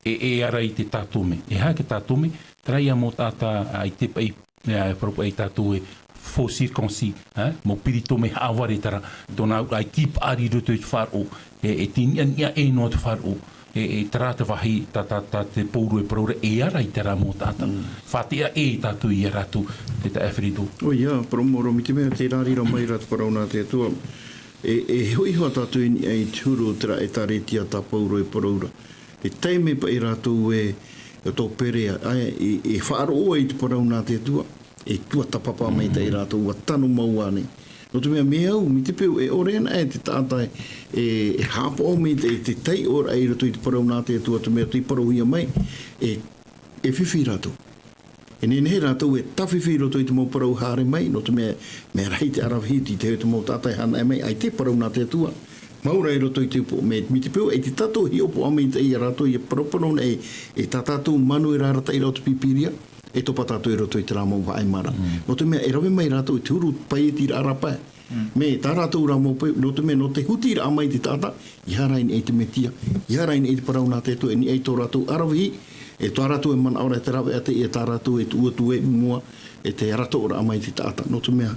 e, e ara i te tātome. E aha te tātome? Terā ia mau taʻata, ā, ʻaita paʻi, ā, e parau paʻi tātou ē faux circoncis, ā, mau peritome haʻavare terā, tōna auraʻa e tīpaʻari i roto i te faʻaroʻo, e, e tei niʻaniʻa ʻē noa te faʻaroʻo, e, e terā te vāhi, tā, tā, tā te Pauro e parau ra, e ara i terā mau taʻata. Faʻaʻite ʻē tātou iā rātou, te taeaʻe Fredo. ʻOia, parau maoro, mai te mea tē rāveʻa mai ra te parau nā te Atua. E, e hoʻi hoʻi tātou i niʻa i te huru o terā ʻĒtārētia tā Pauro e parau ra. E taime paʻi rātou e, e tō Perea, ā, e, e faʻaroʻo ai te parau nā te Atua, e tuatāpapa maitaʻi rātou, ʻua tano mau ānei. Nō te mea, mea au, mai te peu e ʻore anaʻe te taʻata e, e haʻapaʻo maitaʻi i te taiʻoraʻa i roto i te parau nā te Atua, te mea tei parauhia mai, e, e fifi rātou. E nehenehe rātou e tāfifi i roto i te mau parau haere mai, nō te mea, mea rahi te aravihi i te, te mau taʻata e hānaʻe mai, ʻaita e parau nā te Atua. Mau rā i roto i te upoʻo, mea, mai te peu ē ʻaita tātou e hiʻopoʻa maitaʻi iā rātou, ʻia paraparau nei, e tā tātou manueraʻa arataʻiraʻa o te Pīpīria, e topa tātou i roto i terā mau haʻamāramarama. Nō te mea, e rave mai rātou i te huru paietiraʻa rāpae. Mea tā rātou rā mau peu, nō te mea, nō te hutiraʻa mai te taʻata, ʻeiaha rā i niʻa i te Mesia, ʻeiaha rā i niʻa i te parau nā te Atua, e niʻa i tō rātou aravihi, e tā rātou e manaʻo ra, e te rāveʻa atu, e tā rātou e tuʻu atu i mua, e te arataʻoraʻa mai te taʻata. Nō te mea,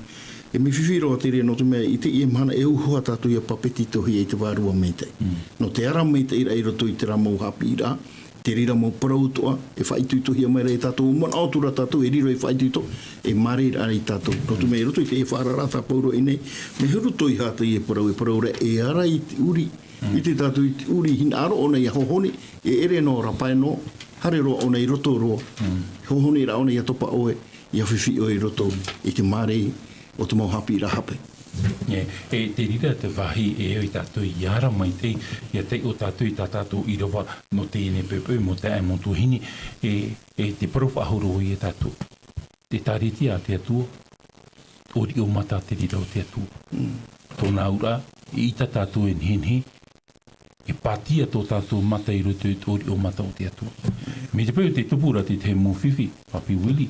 e mea fifi roa te reira, nō te mea, i teie mahana e hauhaʻa tātou ʻia papetitohia i te Vārua Maitaʻi. Nō te ara maitaʻiraʻa i roto i terā mau haʻapiʻiraʻa, te reira mau parau atoʻa, e faʻaitoitohia mai ra iā tātou, manaʻo atu ra tātou, e riro ei faʻaitoito, ei māramarama ia tātou. Nō te mea i roto i te faʻaararaʻa tā Pauro i ʻō nei, mea huru toihaʻa teie parau, e parau ra, e ara i te ʻūrī. ʻIte tātou i te ʻūrī, hinaʻaro ʻōna ʻia hohoni, e ʻere noa rāpae noa, haere roa ʻōna i roto roa. Hohoni rā ʻōna ʻia topa ʻoe, ʻia fifi ʻoe i roto i te māramarama o te mau haʻapiʻiraʻa hape. E, e te reira te vāhi e au ia tātou i ara maitaʻi, ia taiʻo tātou i tā tātou ʻīrava nō teie nei poʻipoʻi, mau taeaʻe, mau tuahine, e, e te parau faʻahou roa ia tātou. Te ʻĒtārētia a te Atua, ʻo riʻo mata te reira o te Atua. Tōna auraʻa, eʻita tātou e nehenehe, e pātia tō tātou mata i roto i te ʻōriʻo mata o te Atua. Mai te peu te tupu ra te tahi mau fifi, Papi Willie,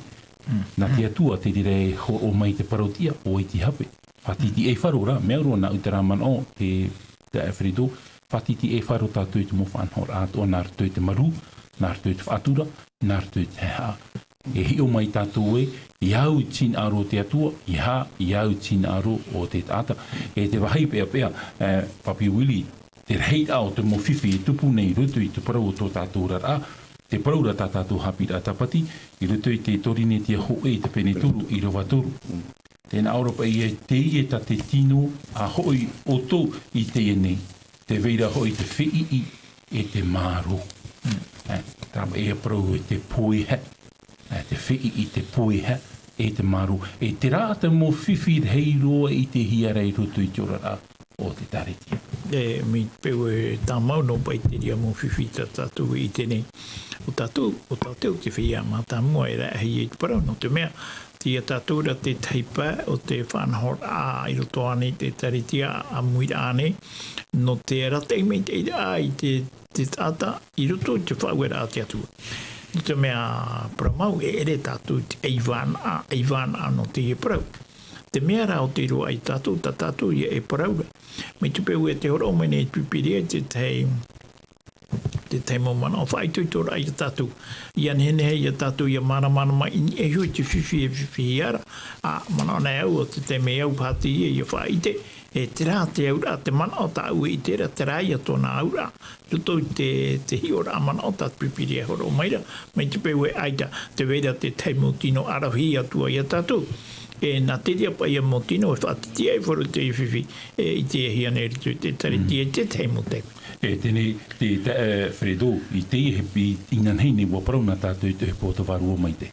nā te Atua te reira e hōroʻa mai te parau-tiʻa, ʻo vai te hape. Faʻatitiʻaifaro rā, mea roa nā ʻu terā manaʻo, te, te Alfredo, faʻatitiʻaifaro tātou i te mau faʻanahoraʻa atoʻa nā roto i te marū, nā roto i te faʻatura, nā roto i te haʻehaʻa. E hiʻo mai tātou ē, ia au i te hinaʻaro o te Atua, ʻeiaha, ia au i te hinaʻaro o te taʻata. E te vāhi peʻapeʻa, e, Papi Willie, te rahiraʻa o te mau fifi e tupu nei i roto i te parau o tō tātou oraraʻa, te parau ra tā tātou haʻapiʻiraʻa tāpati, i roto i te Torinetia hōʻē i te pene toru, ʻīrava toru. Tē nā ʻō ra paʻi ē, teie tā te tino, ʻa hoʻi ʻoutou i teie nei, tē vai ra hoʻi te feiʻi e te mārō. E, terā paʻi e parau e te poiha, e, te feiʻi, te poiha, e te mārō. E terā te mau fifi rahi roa i te hiʻoraʻa i roto i te oraraʻa o te ʻĒtārētia. E, mai te peu e tāmau noa paʻi te reira mau fifi tā tātou e ʻite nei. ʻO tātou, ʻo tātou te feiā mātāmua e rahi ai te parau, nō te mea, teie tātou ra te tahi pae o te faʻanahoraʻa i roto ānei i te ʻĒtārētia ʻāmuiraʻa ānei, nō te arataʻi maitaʻiraʻa i te, te taʻata i roto i te faʻaueraʻa a te Atua. Nō te mea parau mau, e ʻere tātou i te ʻaivānaʻa, ʻaivānaʻa nō teie parau. Te mea rā ʻo tei roaʻa ia tātou, tā tātou ïa e parau ra. Mai te peu e tē hōroʻa mai nei te Pīpīria i te tahi, te tahi mau manaʻo faʻaitoitoraʻa ia tātou. ʻIa nehenehe ia tātou ʻia māramarama i niʻa iho i te fifi e fifihia ra. ʻA, manaʻo nei au, ʻo te taime au paha teie ʻia faʻaʻite, e terā te auraʻa, te manaʻo tāʻu e ʻite ra, terā ïa tōna auraʻa. Roto i te, te hiʻoraʻa manaʻo tā te Pīpīria e hōroʻa mai ra, mai te peu e ʻaita, tē vai ra te tahi mau tino ʻaravihi atu ai ia tātou. E nā te reira paʻi ia mau tino e faʻatitiʻaifaro i te fifi, e ʻitehia nei i roto i te ʻĒtārētia i te tahi mau taime. E teie, te, te, e, Fredo, i teie, e, i, inanahi nei ʻua parau nā tātou i te ʻohipa o te Vārua Maitaʻi.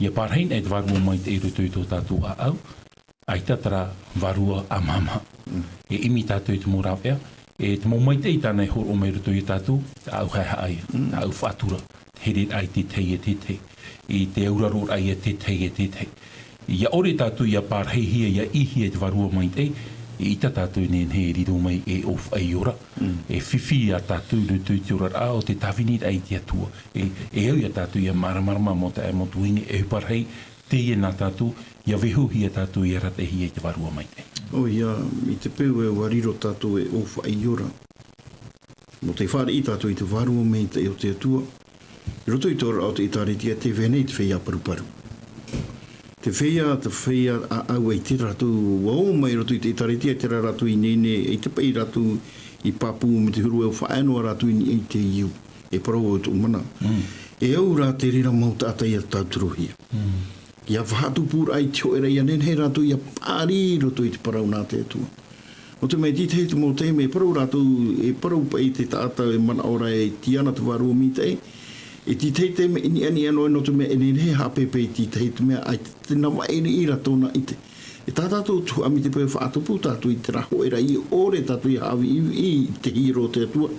ʻIa pārahi nei te Vārua Maitaʻi i roto i tō tātou ʻāʻau, ʻaita terā vārua ʻamahamaha. E ʻimi tātou i te mau rāveʻa, e te mau maitaʻi tāna e hōroʻa mai i roto ia tātou, te ʻāʻau haʻehaʻa ïa, te ʻāʻau faʻatura, te hereraʻa i te tahi e te tahi, i te auraroraʻa ïa te tahi e te tahi. ʻIa ʻore tātou ʻia pārahihia, ʻia ʻīhia i te Vārua Maitaʻi, eʻita tātou e nehenehe e riro mai e ʻōfaʻi ora, e fifi ia tātou i roto i te oraraʻa o te tāviniraʻa i te Atua. E, e au ia tātou ʻia māramarama mau taeaʻe, mau tuahine, e ʻohipa rahi, teie nā tātou, ʻia vaihohia tātou, ʻia arataʻihia i te Vārua Maitaʻi. ʻOia, i te peu ē ʻua riro tātou e ʻōfaʻi ora, nō te fāriʻi tātou i te Vārua Maitaʻi o te Atua, i roto i te oraraʻa o te ʻĒtārētia, tē vai nei te feiā paruparu. Te feiā, te feiā ʻāʻau, ʻaita rātou ʻua ō mai i roto i te ʻĒtārētia, ʻaita rātou i ineine, ʻaita paʻi rātou i pāpū mai te huru, e faʻaea noa rātou i niʻa i te iu. E parau au tōʻu manaʻo. E au rā te reira mau taʻata ʻia tauturuhia. ʻIa faʻatupuraʻa i te hōʻē ra, ʻia nehenehe rātou ʻia paʻari i roto i te parau nā te Atua. Nō te mea i te tahi mau taime, e parau rātou, e parau paʻi te taʻata e manaʻo ra e tiʻa na te Vārua Maitaʻi. I te tahi taime i niʻa, niʻa noa, nō te mea e nehenehe e haʻapēpē i te tahi, te mea ʻaita te navaʻi riʻi ra tōna ʻite. E tā tātou tuhaʻa mai te peu e faʻatupu tātou i terā hōʻē ra, ʻia ʻore tātou ʻia haʻaviʻiviʻi i te hiero o te Atua,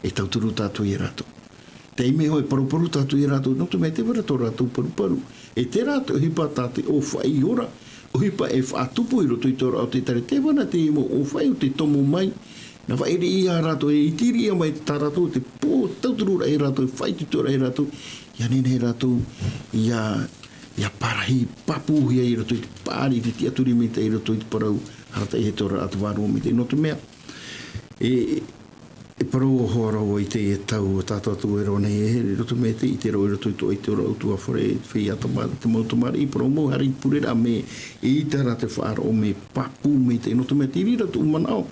e tauturu tātou ia rātou. Taime hoʻi e paruparu tātou ia rātou, nō te mea tē vai ra tō rātou paruparu. E terā te ʻohipa tā te ʻōfaʻi ora, ʻohipa e faʻatupu i roto i te oraraʻa o te ʻĒtārētia, tē vai ra te mau ʻōfaʻi o te tomo mai. Navaʻi riʻi ia rātou, e iti riʻi mai tā rātou te pō, tautururaʻa ia rātou, faʻaitoitoraʻa ia rātou, ʻia nehenehe rātou ʻia, ʻia pārahi, pāpūhia i roto i te paʻari, i te tiʻaturi maitaʻi i roto i te parau arataʻi e te oraraʻa a te Vārua Maitaʻi. Nō te mea, e, e parau hoʻi ra vau i teie tau tā tātou e rave nei, e, i roto mai te ʻite ra i roto i tō, i te ora ʻutuāfare, feiā tama-, te mau tamariʻi, parau mau, haere i te pureraʻa mea ʻaita rā te faʻaroʻo, mea pāpū maitaʻi, nō te mea tei reira tōʻu manaʻo,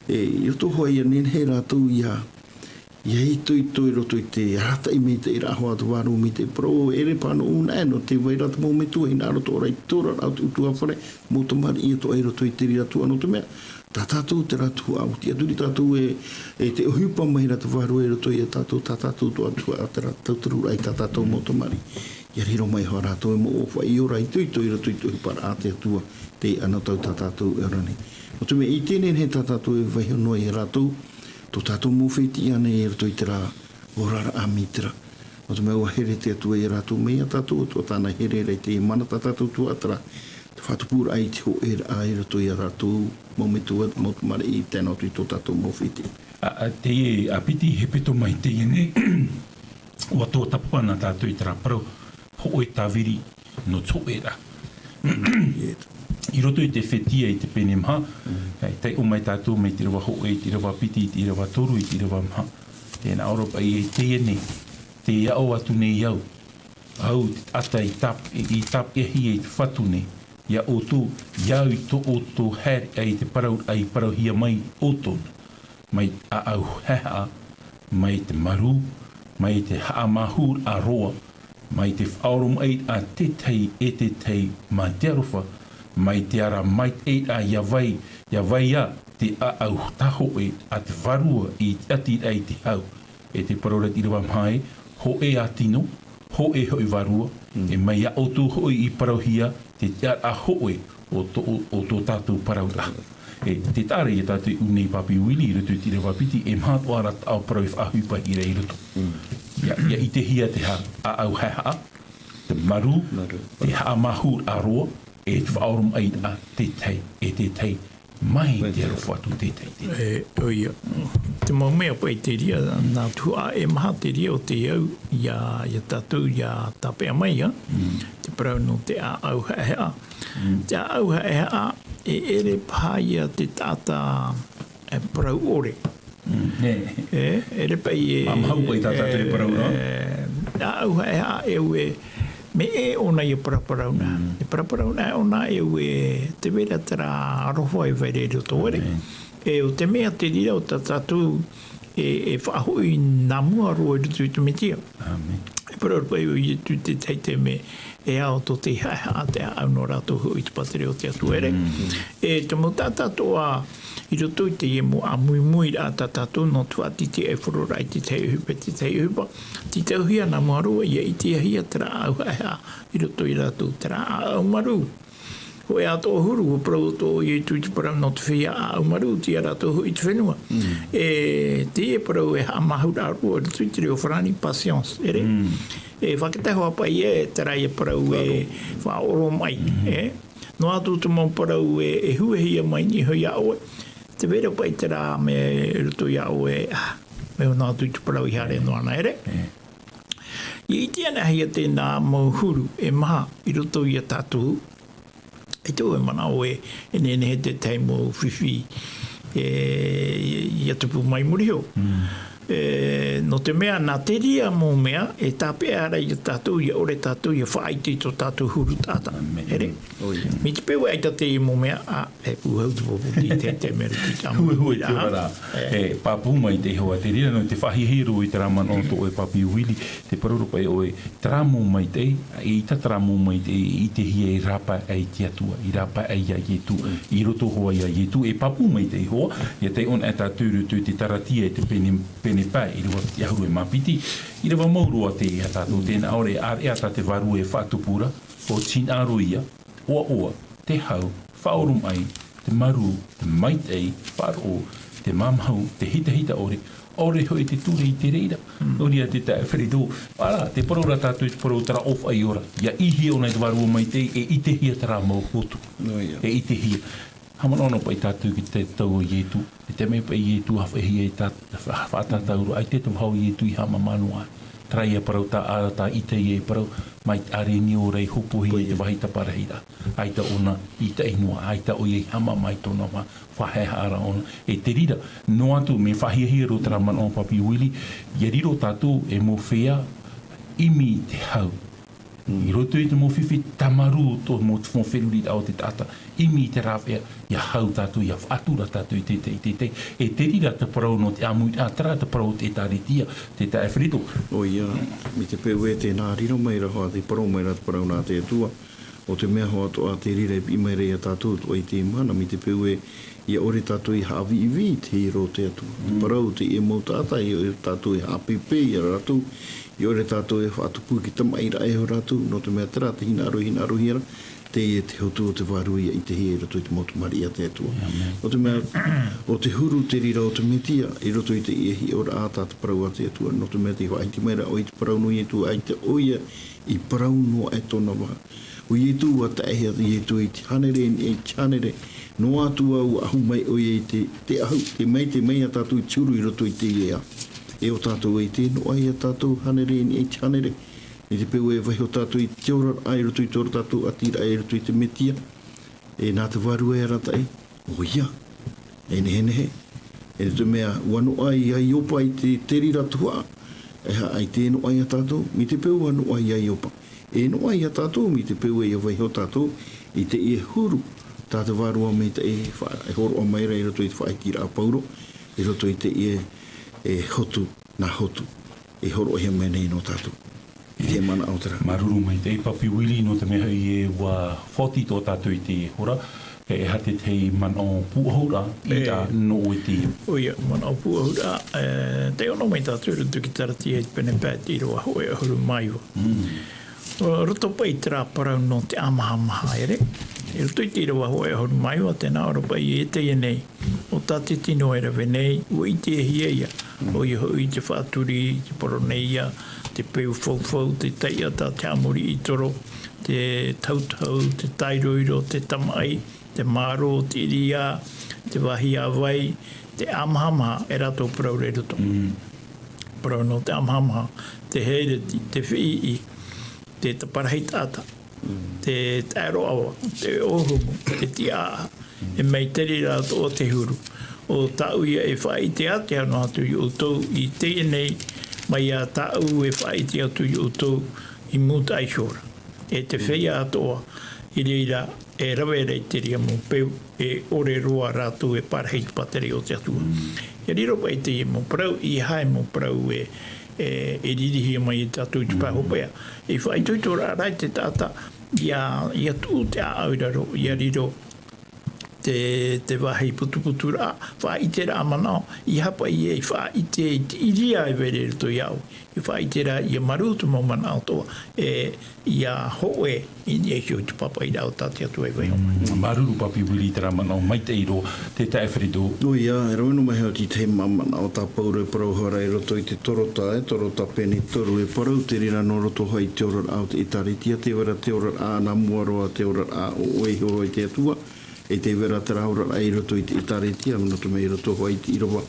e, i roto hoʻi ʻia nehenehe rātou ʻia, ʻIa itoito i roto i te arataʻi maitaʻi ra hoʻi te vārua maitaʻi parau, ʻere paha nō ʻōna ʻē, nō te vai ra te mau metua hinaʻaro atoʻa ra i te oraraʻa o te ʻutuāfare, mau tamariʻi atoʻa i roto i te reira tuhaʻa, nō te mea, tā tātou terā tuhaʻa, ʻua tiʻaturi tātou e, e te ʻohipa mai ra te vārua i roto ia tātou, tā tātou atoʻa tuhaʻa terā tauturu ra i tā tātou mau tamariʻi. ʻIa riro mai hoʻi rātou e mau ʻōfaʻi ora itoito i roto i te ʻohiparaʻa a te Atua, tei anotau tā tātou e ora nei. Nō te mea i teie nei tā tātou e vaiiho noa ia rātou, tō tātou mau fētiʻi ānei i roto i terā oraraʻa mai terā. Nō te mea ʻua here te Atua ia rātou mai ia tātou, ʻo tāna here ra i te mana tā tātou tuhaʻa terā, te faʻatupuraʻa i te hōʻēraʻa i roto ia rātou, mau metua, mau tamariʻi, tae noa atu i tō tātou mau fētiʻi. ʻA, ʻa, teie, ʻa piti hepetoma i teie nei, ʻua tōtapa na tātou i terā parau, hōʻē tāviri nō te hōʻēraʻa. I roto i te Efetia i te pene maha, e taiʻo mai tātou mai te ʻīrava hōʻē, i te ʻīrava piti, i te ʻīrava toru, i te ʻīrava maha. Tē nā ʻō ra paʻi ē, i teie nei, tē aʻo atu nei au, au te taʻata i tāp-, i tāpeʻahia e te Fatu nei, ia ʻoutou, ia au i tō ʻoutou haereʻa i te parau, ʻa i parauhia mai ʻoutou na. Mai te ʻāʻau haʻehaʻa, mai te marū, mai te haʻamāhūraʻa roa, mai te faʻaoromaʻiraʻa tētahi e tētahi mā te aroha, mai te ara maitaʻiraʻa, ʻia vai, ʻia vai ā te ʻāʻau tāhōʻē a te Vārua i te ʻati ra i te hau. E tē parau ra te ʻīrava maha ē, hōʻē ā tino, hōʻē hoʻi Vārua, e mai ia ʻoutou hoʻi i parauhia te tiʻaraʻa hōʻē o tō, o tō tātou parauraʻa. E tē taʻa ra ia tātou i ʻō nei Papi Willie i roto i te ʻīrava piti, e maha atoʻa ra taʻo parau e faʻaʻohipahia ra i roto. ʻIa, ʻia ʻitehia te ha-, ʻāʻau haʻehaʻa, te marū, te haʻamāhūraʻa roa, e te faʻaoromaʻiraʻa tētahi e tētahi, mai te aroha atu tētahi, tētahi. E, ʻoia. Te mau mea paʻi te reira, nā tuhaʻa e maha te reira o te au, ia, ia tātou, ia tāpeʻa mai, ā. Te parau nō te ʻāʻau haʻehaʻa. Te ʻāʻau haʻehaʻa, e ʻere paha ia te taʻata, e, parau ʻore. E, ʻere paʻi e, maha paʻi tā tātou e parau ra. E, ʻāʻau haʻehaʻa e au e, mea ʻē ʻōna ia paraparau na. E paraparau na ʻōna e au e, tē vai ra terā aroha e vai ra i roto, ʻere. E, ʻo te mea te reira ʻo tā tātou e, e faʻahoʻi nā mua roa i roto i te Mesia. E parau ra paʻi ʻo Ietu i te tahi taime, e ao tō te haʻehaʻa te ʻāʻau nō rātou hoʻi te pātireia o te Atua, ʻere. E te mau taʻata atoʻa i roto i teie mau ʻāmuimuiraʻa tā tātou nō te faʻatītīʻaifaro ra i te tahi ʻohipa, te tahi ʻohipa, tītauhia nā mua roa, ʻia ʻitehia terā ʻāʻau haʻehaʻa i roto ia rātou, terā ʻāʻau marū. Hōʻē atoʻa huru, ʻua parau atoʻa ʻo Ietu i te parau nō te feiā ʻāʻau marū, tei ia rātou hoʻi te fenua. E, teie parau e haʻamāhūraʻa roa i roto i te reo farāni, patience, ʻere. E faʻaʻite hoʻi paʻi ē, terā ia parau e faʻaʻoromaʻi, e. Noa atu te mau parau e, e huehia mai nei hoʻi iā ʻoe. Tē vai ra paʻi terā mea i roto iā ʻoe, ā, mea noa atu i te parau i haere noa na, ʻere. ʻIa ʻite anaʻe hia tēnā mau huru e maha i roto ia tātou. E tō e manaʻo e, e nehenehe te tahi mau fifi, e, ʻia tupu mai muri iho. E, nō te mea, nā te reira mau mea, e tāpeʻa ra ia tātou, ʻia ʻore tātou, ʻia faʻaʻite i tō tātou huru taʻata. ʻĒmeni. ʻĒmeni. Mai te peu ʻaita teie mau mea, ā, e pūhau te pōpoti, te, te mea riki, te ʻāmuiraʻa. Huehue te oraraʻa. E pāpū maitaʻi hoʻi, te reira nō te faʻahiahia roa i terā manaʻo tō ʻoe Papi Willie, tē parau ra paʻi ʻoe, terā mau maitaʻi, ʻeita terā mau maitaʻi, i ʻitehia i rāpae ai te Atua, i rāpae ai iā Ietu, i roto hoʻi iā Ietu, e pāpū maitaʻi hoʻi, ʻia taiʻo anaʻe tātou i roto i te Taratia i te pene, pene pae, ʻīrava piti ʻahuru e mā piti, ʻīrava mau roa teie ia tātou, tē nā ʻō ra, ʻāreʻa tā te Vārua e faʻatupu ra, ʻo te hinaʻaro ïa, ʻoaʻoa, te hau, faʻaoromaʻi, te marū, te maitaʻi, faʻaroʻo, te mamahu, te hitahita ʻore, ʻaore hoʻi te ture i te reira. Nō reira te taeaʻe Frederick, ʻārā, tē parau ra tātou i te parau terā ʻōfaʻi ora, ʻia ʻīhia ʻōna i te Vārua Maitaʻi, e ʻitehia terā mau hotu. E ʻitehia. Haʻamanaʻo noa paʻi tātou ki te tau o Ietu. I te mea paʻi Ietu, ʻua faʻaʻitehia i tā, fa-, faʻatātauraʻa, ʻaita te vāhi o Ietu i haʻamāmā noa. Terā ïa parau tā, ā, tā Itaia i parau, mai te ʻārenio ra i hopohia i te vāhi taparahi ra. ʻAita ʻōna i taʻi noa, ʻaita ʻoia i haʻamāmā i tōna vā, faʻahaʻehaʻa ra ʻōna. E te reira, noa atu, mea faʻahiahia roa terā manaʻo Papi Willie, ʻia riro tātou e mau feiā, ʻimi te hau. I roto i te mau fifi tāmarū o tō mau feruriraʻa o te taʻata, ʻimi i te rāveʻa, ʻia hau tātou, ʻia faʻatura tātou i te, te, te, te, e te reira te parau nō te ʻāmui, ā, terā te parau o te ʻĒtārētia, te taeaʻe Frederick. ʻOia, mai te peu ē tē nā riro mai ra hoʻi te parau, mai ra te parau nā te Atua, ʻo te mea hoʻi atoʻa te reira e piʻi mai ra ia tātou atoʻa i teie mahana, mai te peu ē ʻia ʻore tātou e haʻaviʻiviʻi i te hiero o te Atua. Te parau o teie mau taʻata, ʻia ʻore tātou e haʻapēpē ia rātou, ʻia ʻore tātou e faʻatupu i te tamaʻiraʻa iho rātou, nō te mea terā te hinaʻaro, hinaʻarohia ra, teie te hotu o te Vārua ʻia ʻitehia i roto i te mau tamariʻi a te Atua. Nō te mea, ʻo te huru te reira o te Metia, i roto i teie hiʻoraʻa tā te parau a te Atua, nō te mea tē faʻahiti mai ra ʻoia i te parau nō Ietu, ʻaita ʻoia i parau noa aʻe tōna vāhi. ʻO Ietu, ʻua tae hia Ietu i te hānere, i te hānere, noa atu ā ʻua ʻahu mai ʻoia i te, te ʻahu, tē maitaʻi mai ia tātou i te huru i roto i teie ao. E ʻo tātou ē, tē noaʻa ia tātou hānere, i te hānere, i te peu ē vaiho tātou i te oraraʻa, i roto i tō tātou ʻātīraʻa, i roto i te Metia, e nā te Vārua e arataʻi, ʻoia, e nehenehe. E te mea, ʻua noaʻa ia Iopa i te, te reira tuhaʻa, e aha ʻaita e noaʻa ia tātou, mai te peu ʻua noaʻa ia Iopa. E noaʻa ia tātou, mai te peu ē ʻia vaiho tātou i teie huru, tā te Vārua maitaʻi e fa-, e hōroʻa mai ra i roto i te faʻahitiraʻa a Pauro, i roto i teie, e hotu, nā hotu, e hōroʻahia mai nei nō tātou. I te manaʻo terā. Māuruuru maitaʻi Papi Willie, nō te mea hoʻi ē ʻua faʻaoti tō tātou i te hora, e, e aha te tahi manaʻo pūʻohuraʻa, i, ā, nō ʻoe i teie. ʻOia, manaʻo pūʻohuraʻa, e, tē ono mai tātou i roto i te Karatia i te pene pae, te ʻīrava hōʻē ʻahuru mā iva. Roto paʻi i terā parau nō te ʻamahamaha, ʻere? I roto i te ʻīrava hōʻē ʻahuru mā iva, tē nā ʻō ra paʻi ē teie nei, ʻo tā te tino e rave nei, ʻua ʻitehia ia, ʻoia hoʻi te faʻaturi, te poroneia, te peu faufau, te taiʻata, te haʻamori ʻītoro, te tautau, te tairoiro, te tamaʻi, te mārō, te ʻiriā, te vāhi ā vai, te ʻamahamaha, e rātou parau ra i roto. Parau nō te ʻamahamaha, te hēreti, te fiʻiʻi, te taparahi taʻata, te taʻeroʻava, te ʻōhumu, te tiʻaʻa, e mai te reira atoʻa te huru. ʻO tāʻu ia e faʻaʻite atu, e ʻano atu ia ʻoutou i teie nei, mai ia tāʻu e faʻaʻite atu ia ʻoutou i mūtaʻa iho ra. E te feiā atoʻa, i reira, e rave ra i te reira mau peu, e ʻore roa rātou e parahi i te pātireia o te Atua. ʻIa riro paʻi teie mau parau, ʻeiaha e mau parau e, e, e ririhia mai ia tātou i te pae hopeʻa. E faʻaitoitoraʻa ra i te taʻata, ʻia, ʻia tuʻu te ʻāʻau i raro, ʻia riro te, te vāhi putuputuraʻa, faʻaʻiteraʻa manaʻo, ʻeiaha paʻi e faʻaʻite i te ʻiriā e vai ra i roto iāʻu. E faʻaʻite ra, ʻia marū te mau manaʻo atoʻa, e, ʻia hōʻē i niʻa iho i te pāpaʻiraʻa o tā te Atua e vaiho mai. Māuruuru Papi Willie i terā manaʻo maitaʻi roa, te taeaʻe Frederick. ʻOia, e rave noa mai hoʻi te tahi mau manaʻo tā Pauro e parau ra i roto i te Torota, e Torota pene toru, e parau te reira nō roto hoʻi i te oraraʻa o te ʻĒtārētia, tē vai ra te oraraʻa nā mua roa, te oraraʻa ʻo ʻoe iho roa i te Atua, e tē vai ra terā oraraʻa i roto i te ʻĒtārētia, nō te mea i roto hoʻi i te ʻīrava,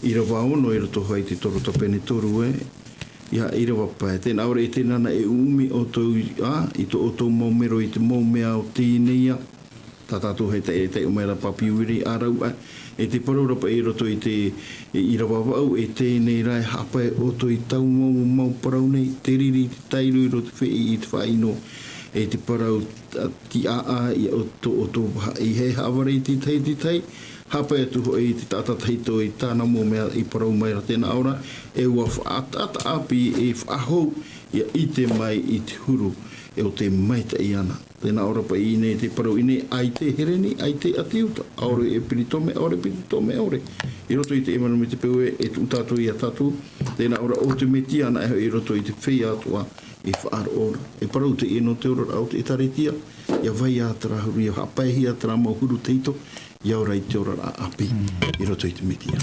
ʻīrava ono, i roto hoʻi i te Torota pene toru, e, ʻeiaha ʻīrava pae. Tē nā ʻō ra, e teie nei e ʻumi ʻoutou, ā, i tō ʻoutou mau mero i te mau mea o teie nei ao. Tā tātou e tae, e tae mai ra Papi Willie, ā rāua, e te parau ra paʻi i roto i te, e ʻīrava vaʻu, e teie nei rā e haʻapae ʻoutou i taua mau, mau parau nei, te riri, te tairoiro, te feʻi i te faʻaʻino, e te parau, ā, tiʻaʻa, ʻia ʻoutou, ʻoutou, e haʻavare i te tahi, te tahi, haʻapae atu hoʻi i te taʻata tahito i tāna mau mea i parau mai ra. Tē nā ʻō ra, e ʻua faʻataʻata ʻāpī, e faʻahou, ʻia ʻite mai i te huru, e ʻo tē maitaʻi ana. Tē nā ʻō ra paʻi i ʻō nei te parau i ʻō nei, ʻaita e Hereni, ʻaita e ʻĀti Iuta, ʻaore e peritome, ʻaore peritome, ʻaore. I roto i te ʻīmanu mai te peu ē, e tuʻu tātou ia tātou, tē nā ʻō ra ʻo te Metia anaʻe hoʻi i roto i te feiā atoʻa, e faʻaroʻo ra. E parau teie nō te oraraʻa o te ʻĒtārētia, ʻia vai ā terā huru, ʻia haʻapaehia terā mau huru tahito, ʻia ora i te oraraʻa ʻāpī, i roto i te Metia.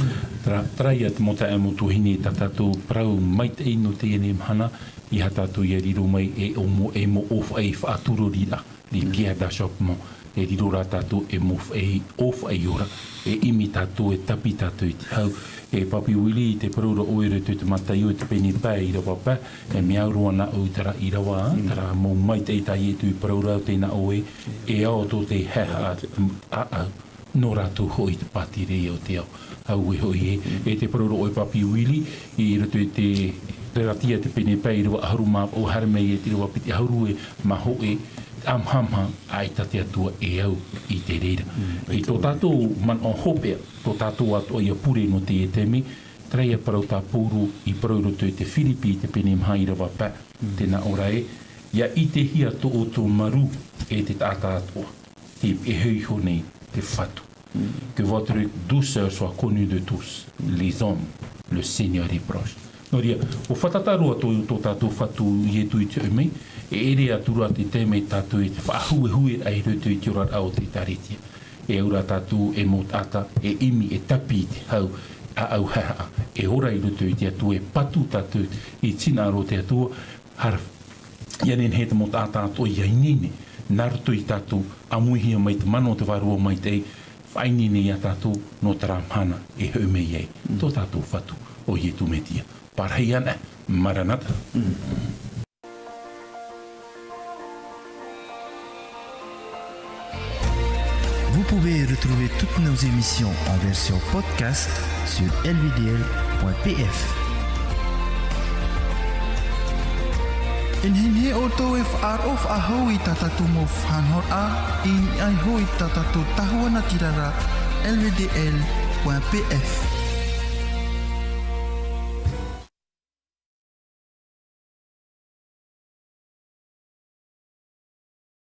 Terā, terā ia te mau taeaʻe, mau tuahine, tā tātou parau maitaʻi nō teie nei mahana, ʻeiaha tātou ʻia riro mai e ʻomo, e mau ʻōfaʻi faʻaturoriraʻa, les pierres d'achoppement, e riro rā tātou e mau ʻōfaʻi, ʻōfaʻi ora, e ʻimi tātou, e tāpi tātou i te hau. E Papi Willie, i te parau ra ʻoe i roto i te Mataio, i te pene pae, ʻīrava pae, e mea au roa nāʻu i terā ʻīrava, terā mau maitaʻi tā Ietu i parau ra, tē nā ʻō ē, e ao tō te haehaʻa, ʻāʻau, nō rātou hoʻi te pātireia o te ao. Auē hoʻi ē, e te parau ra ʻoe Papi Willie, i roto i te Reratia te pene pae ʻīrava ʻahuru mā vaʻu, haere mai i te ʻīrava piti ʻahuru e mā hōʻē, te ʻamahamaha, ʻaita te Atua e au i te reira. I tō tātou manaʻo hopeʻa, tō tātou atoʻa ia pure nō teie taime, terā ia parau tā Pauro i parau i roto i te Firipi i te pene maha ʻīrava pae, tē nā ʻō ra ē, ʻia ʻitehia tō ʻoutou marū e te taʻata atoʻa, tei iho nei te Fatu. Que votre douceur soit connue de tous, les hommes, le Seigneur est proche. Nō reira, ʻua fātata roa tō, tō tātou Fatu Ietu i te ʻoe mai, e ʻere atu ra te taime tātou e te faʻahuehueraʻa i roto i te oraraʻa o te ʻĒtārētia. E au ra tātou e mau taʻata, e ʻimi, e tāpī i te hau, ʻāʻau haʻehaʻa, e ora i roto i te Atua, e patu tātou i te hinaʻaro o te Atua, hara, ʻia nehenehe te mau taʻata atoʻa ʻia ineine, nā roto ia tātou, ʻāmuihia mai te mana o te Vārua Maitaʻi, faʻaineine ia tātou, nō terā mahana e hoʻi mai ai, tō tātou Fatu, ʻo Ietu Metia. Pārahi ana, Maranata. Vous pouvez retrouver toutes nos émissions en version podcast sur L V D L point P F. E nehenehe ʻoutou e faʻaroʻo faʻahou i tā tātou mau faʻanahoraʻa, i niʻa iho i tā tātou tahua natirara, L V D L point P F.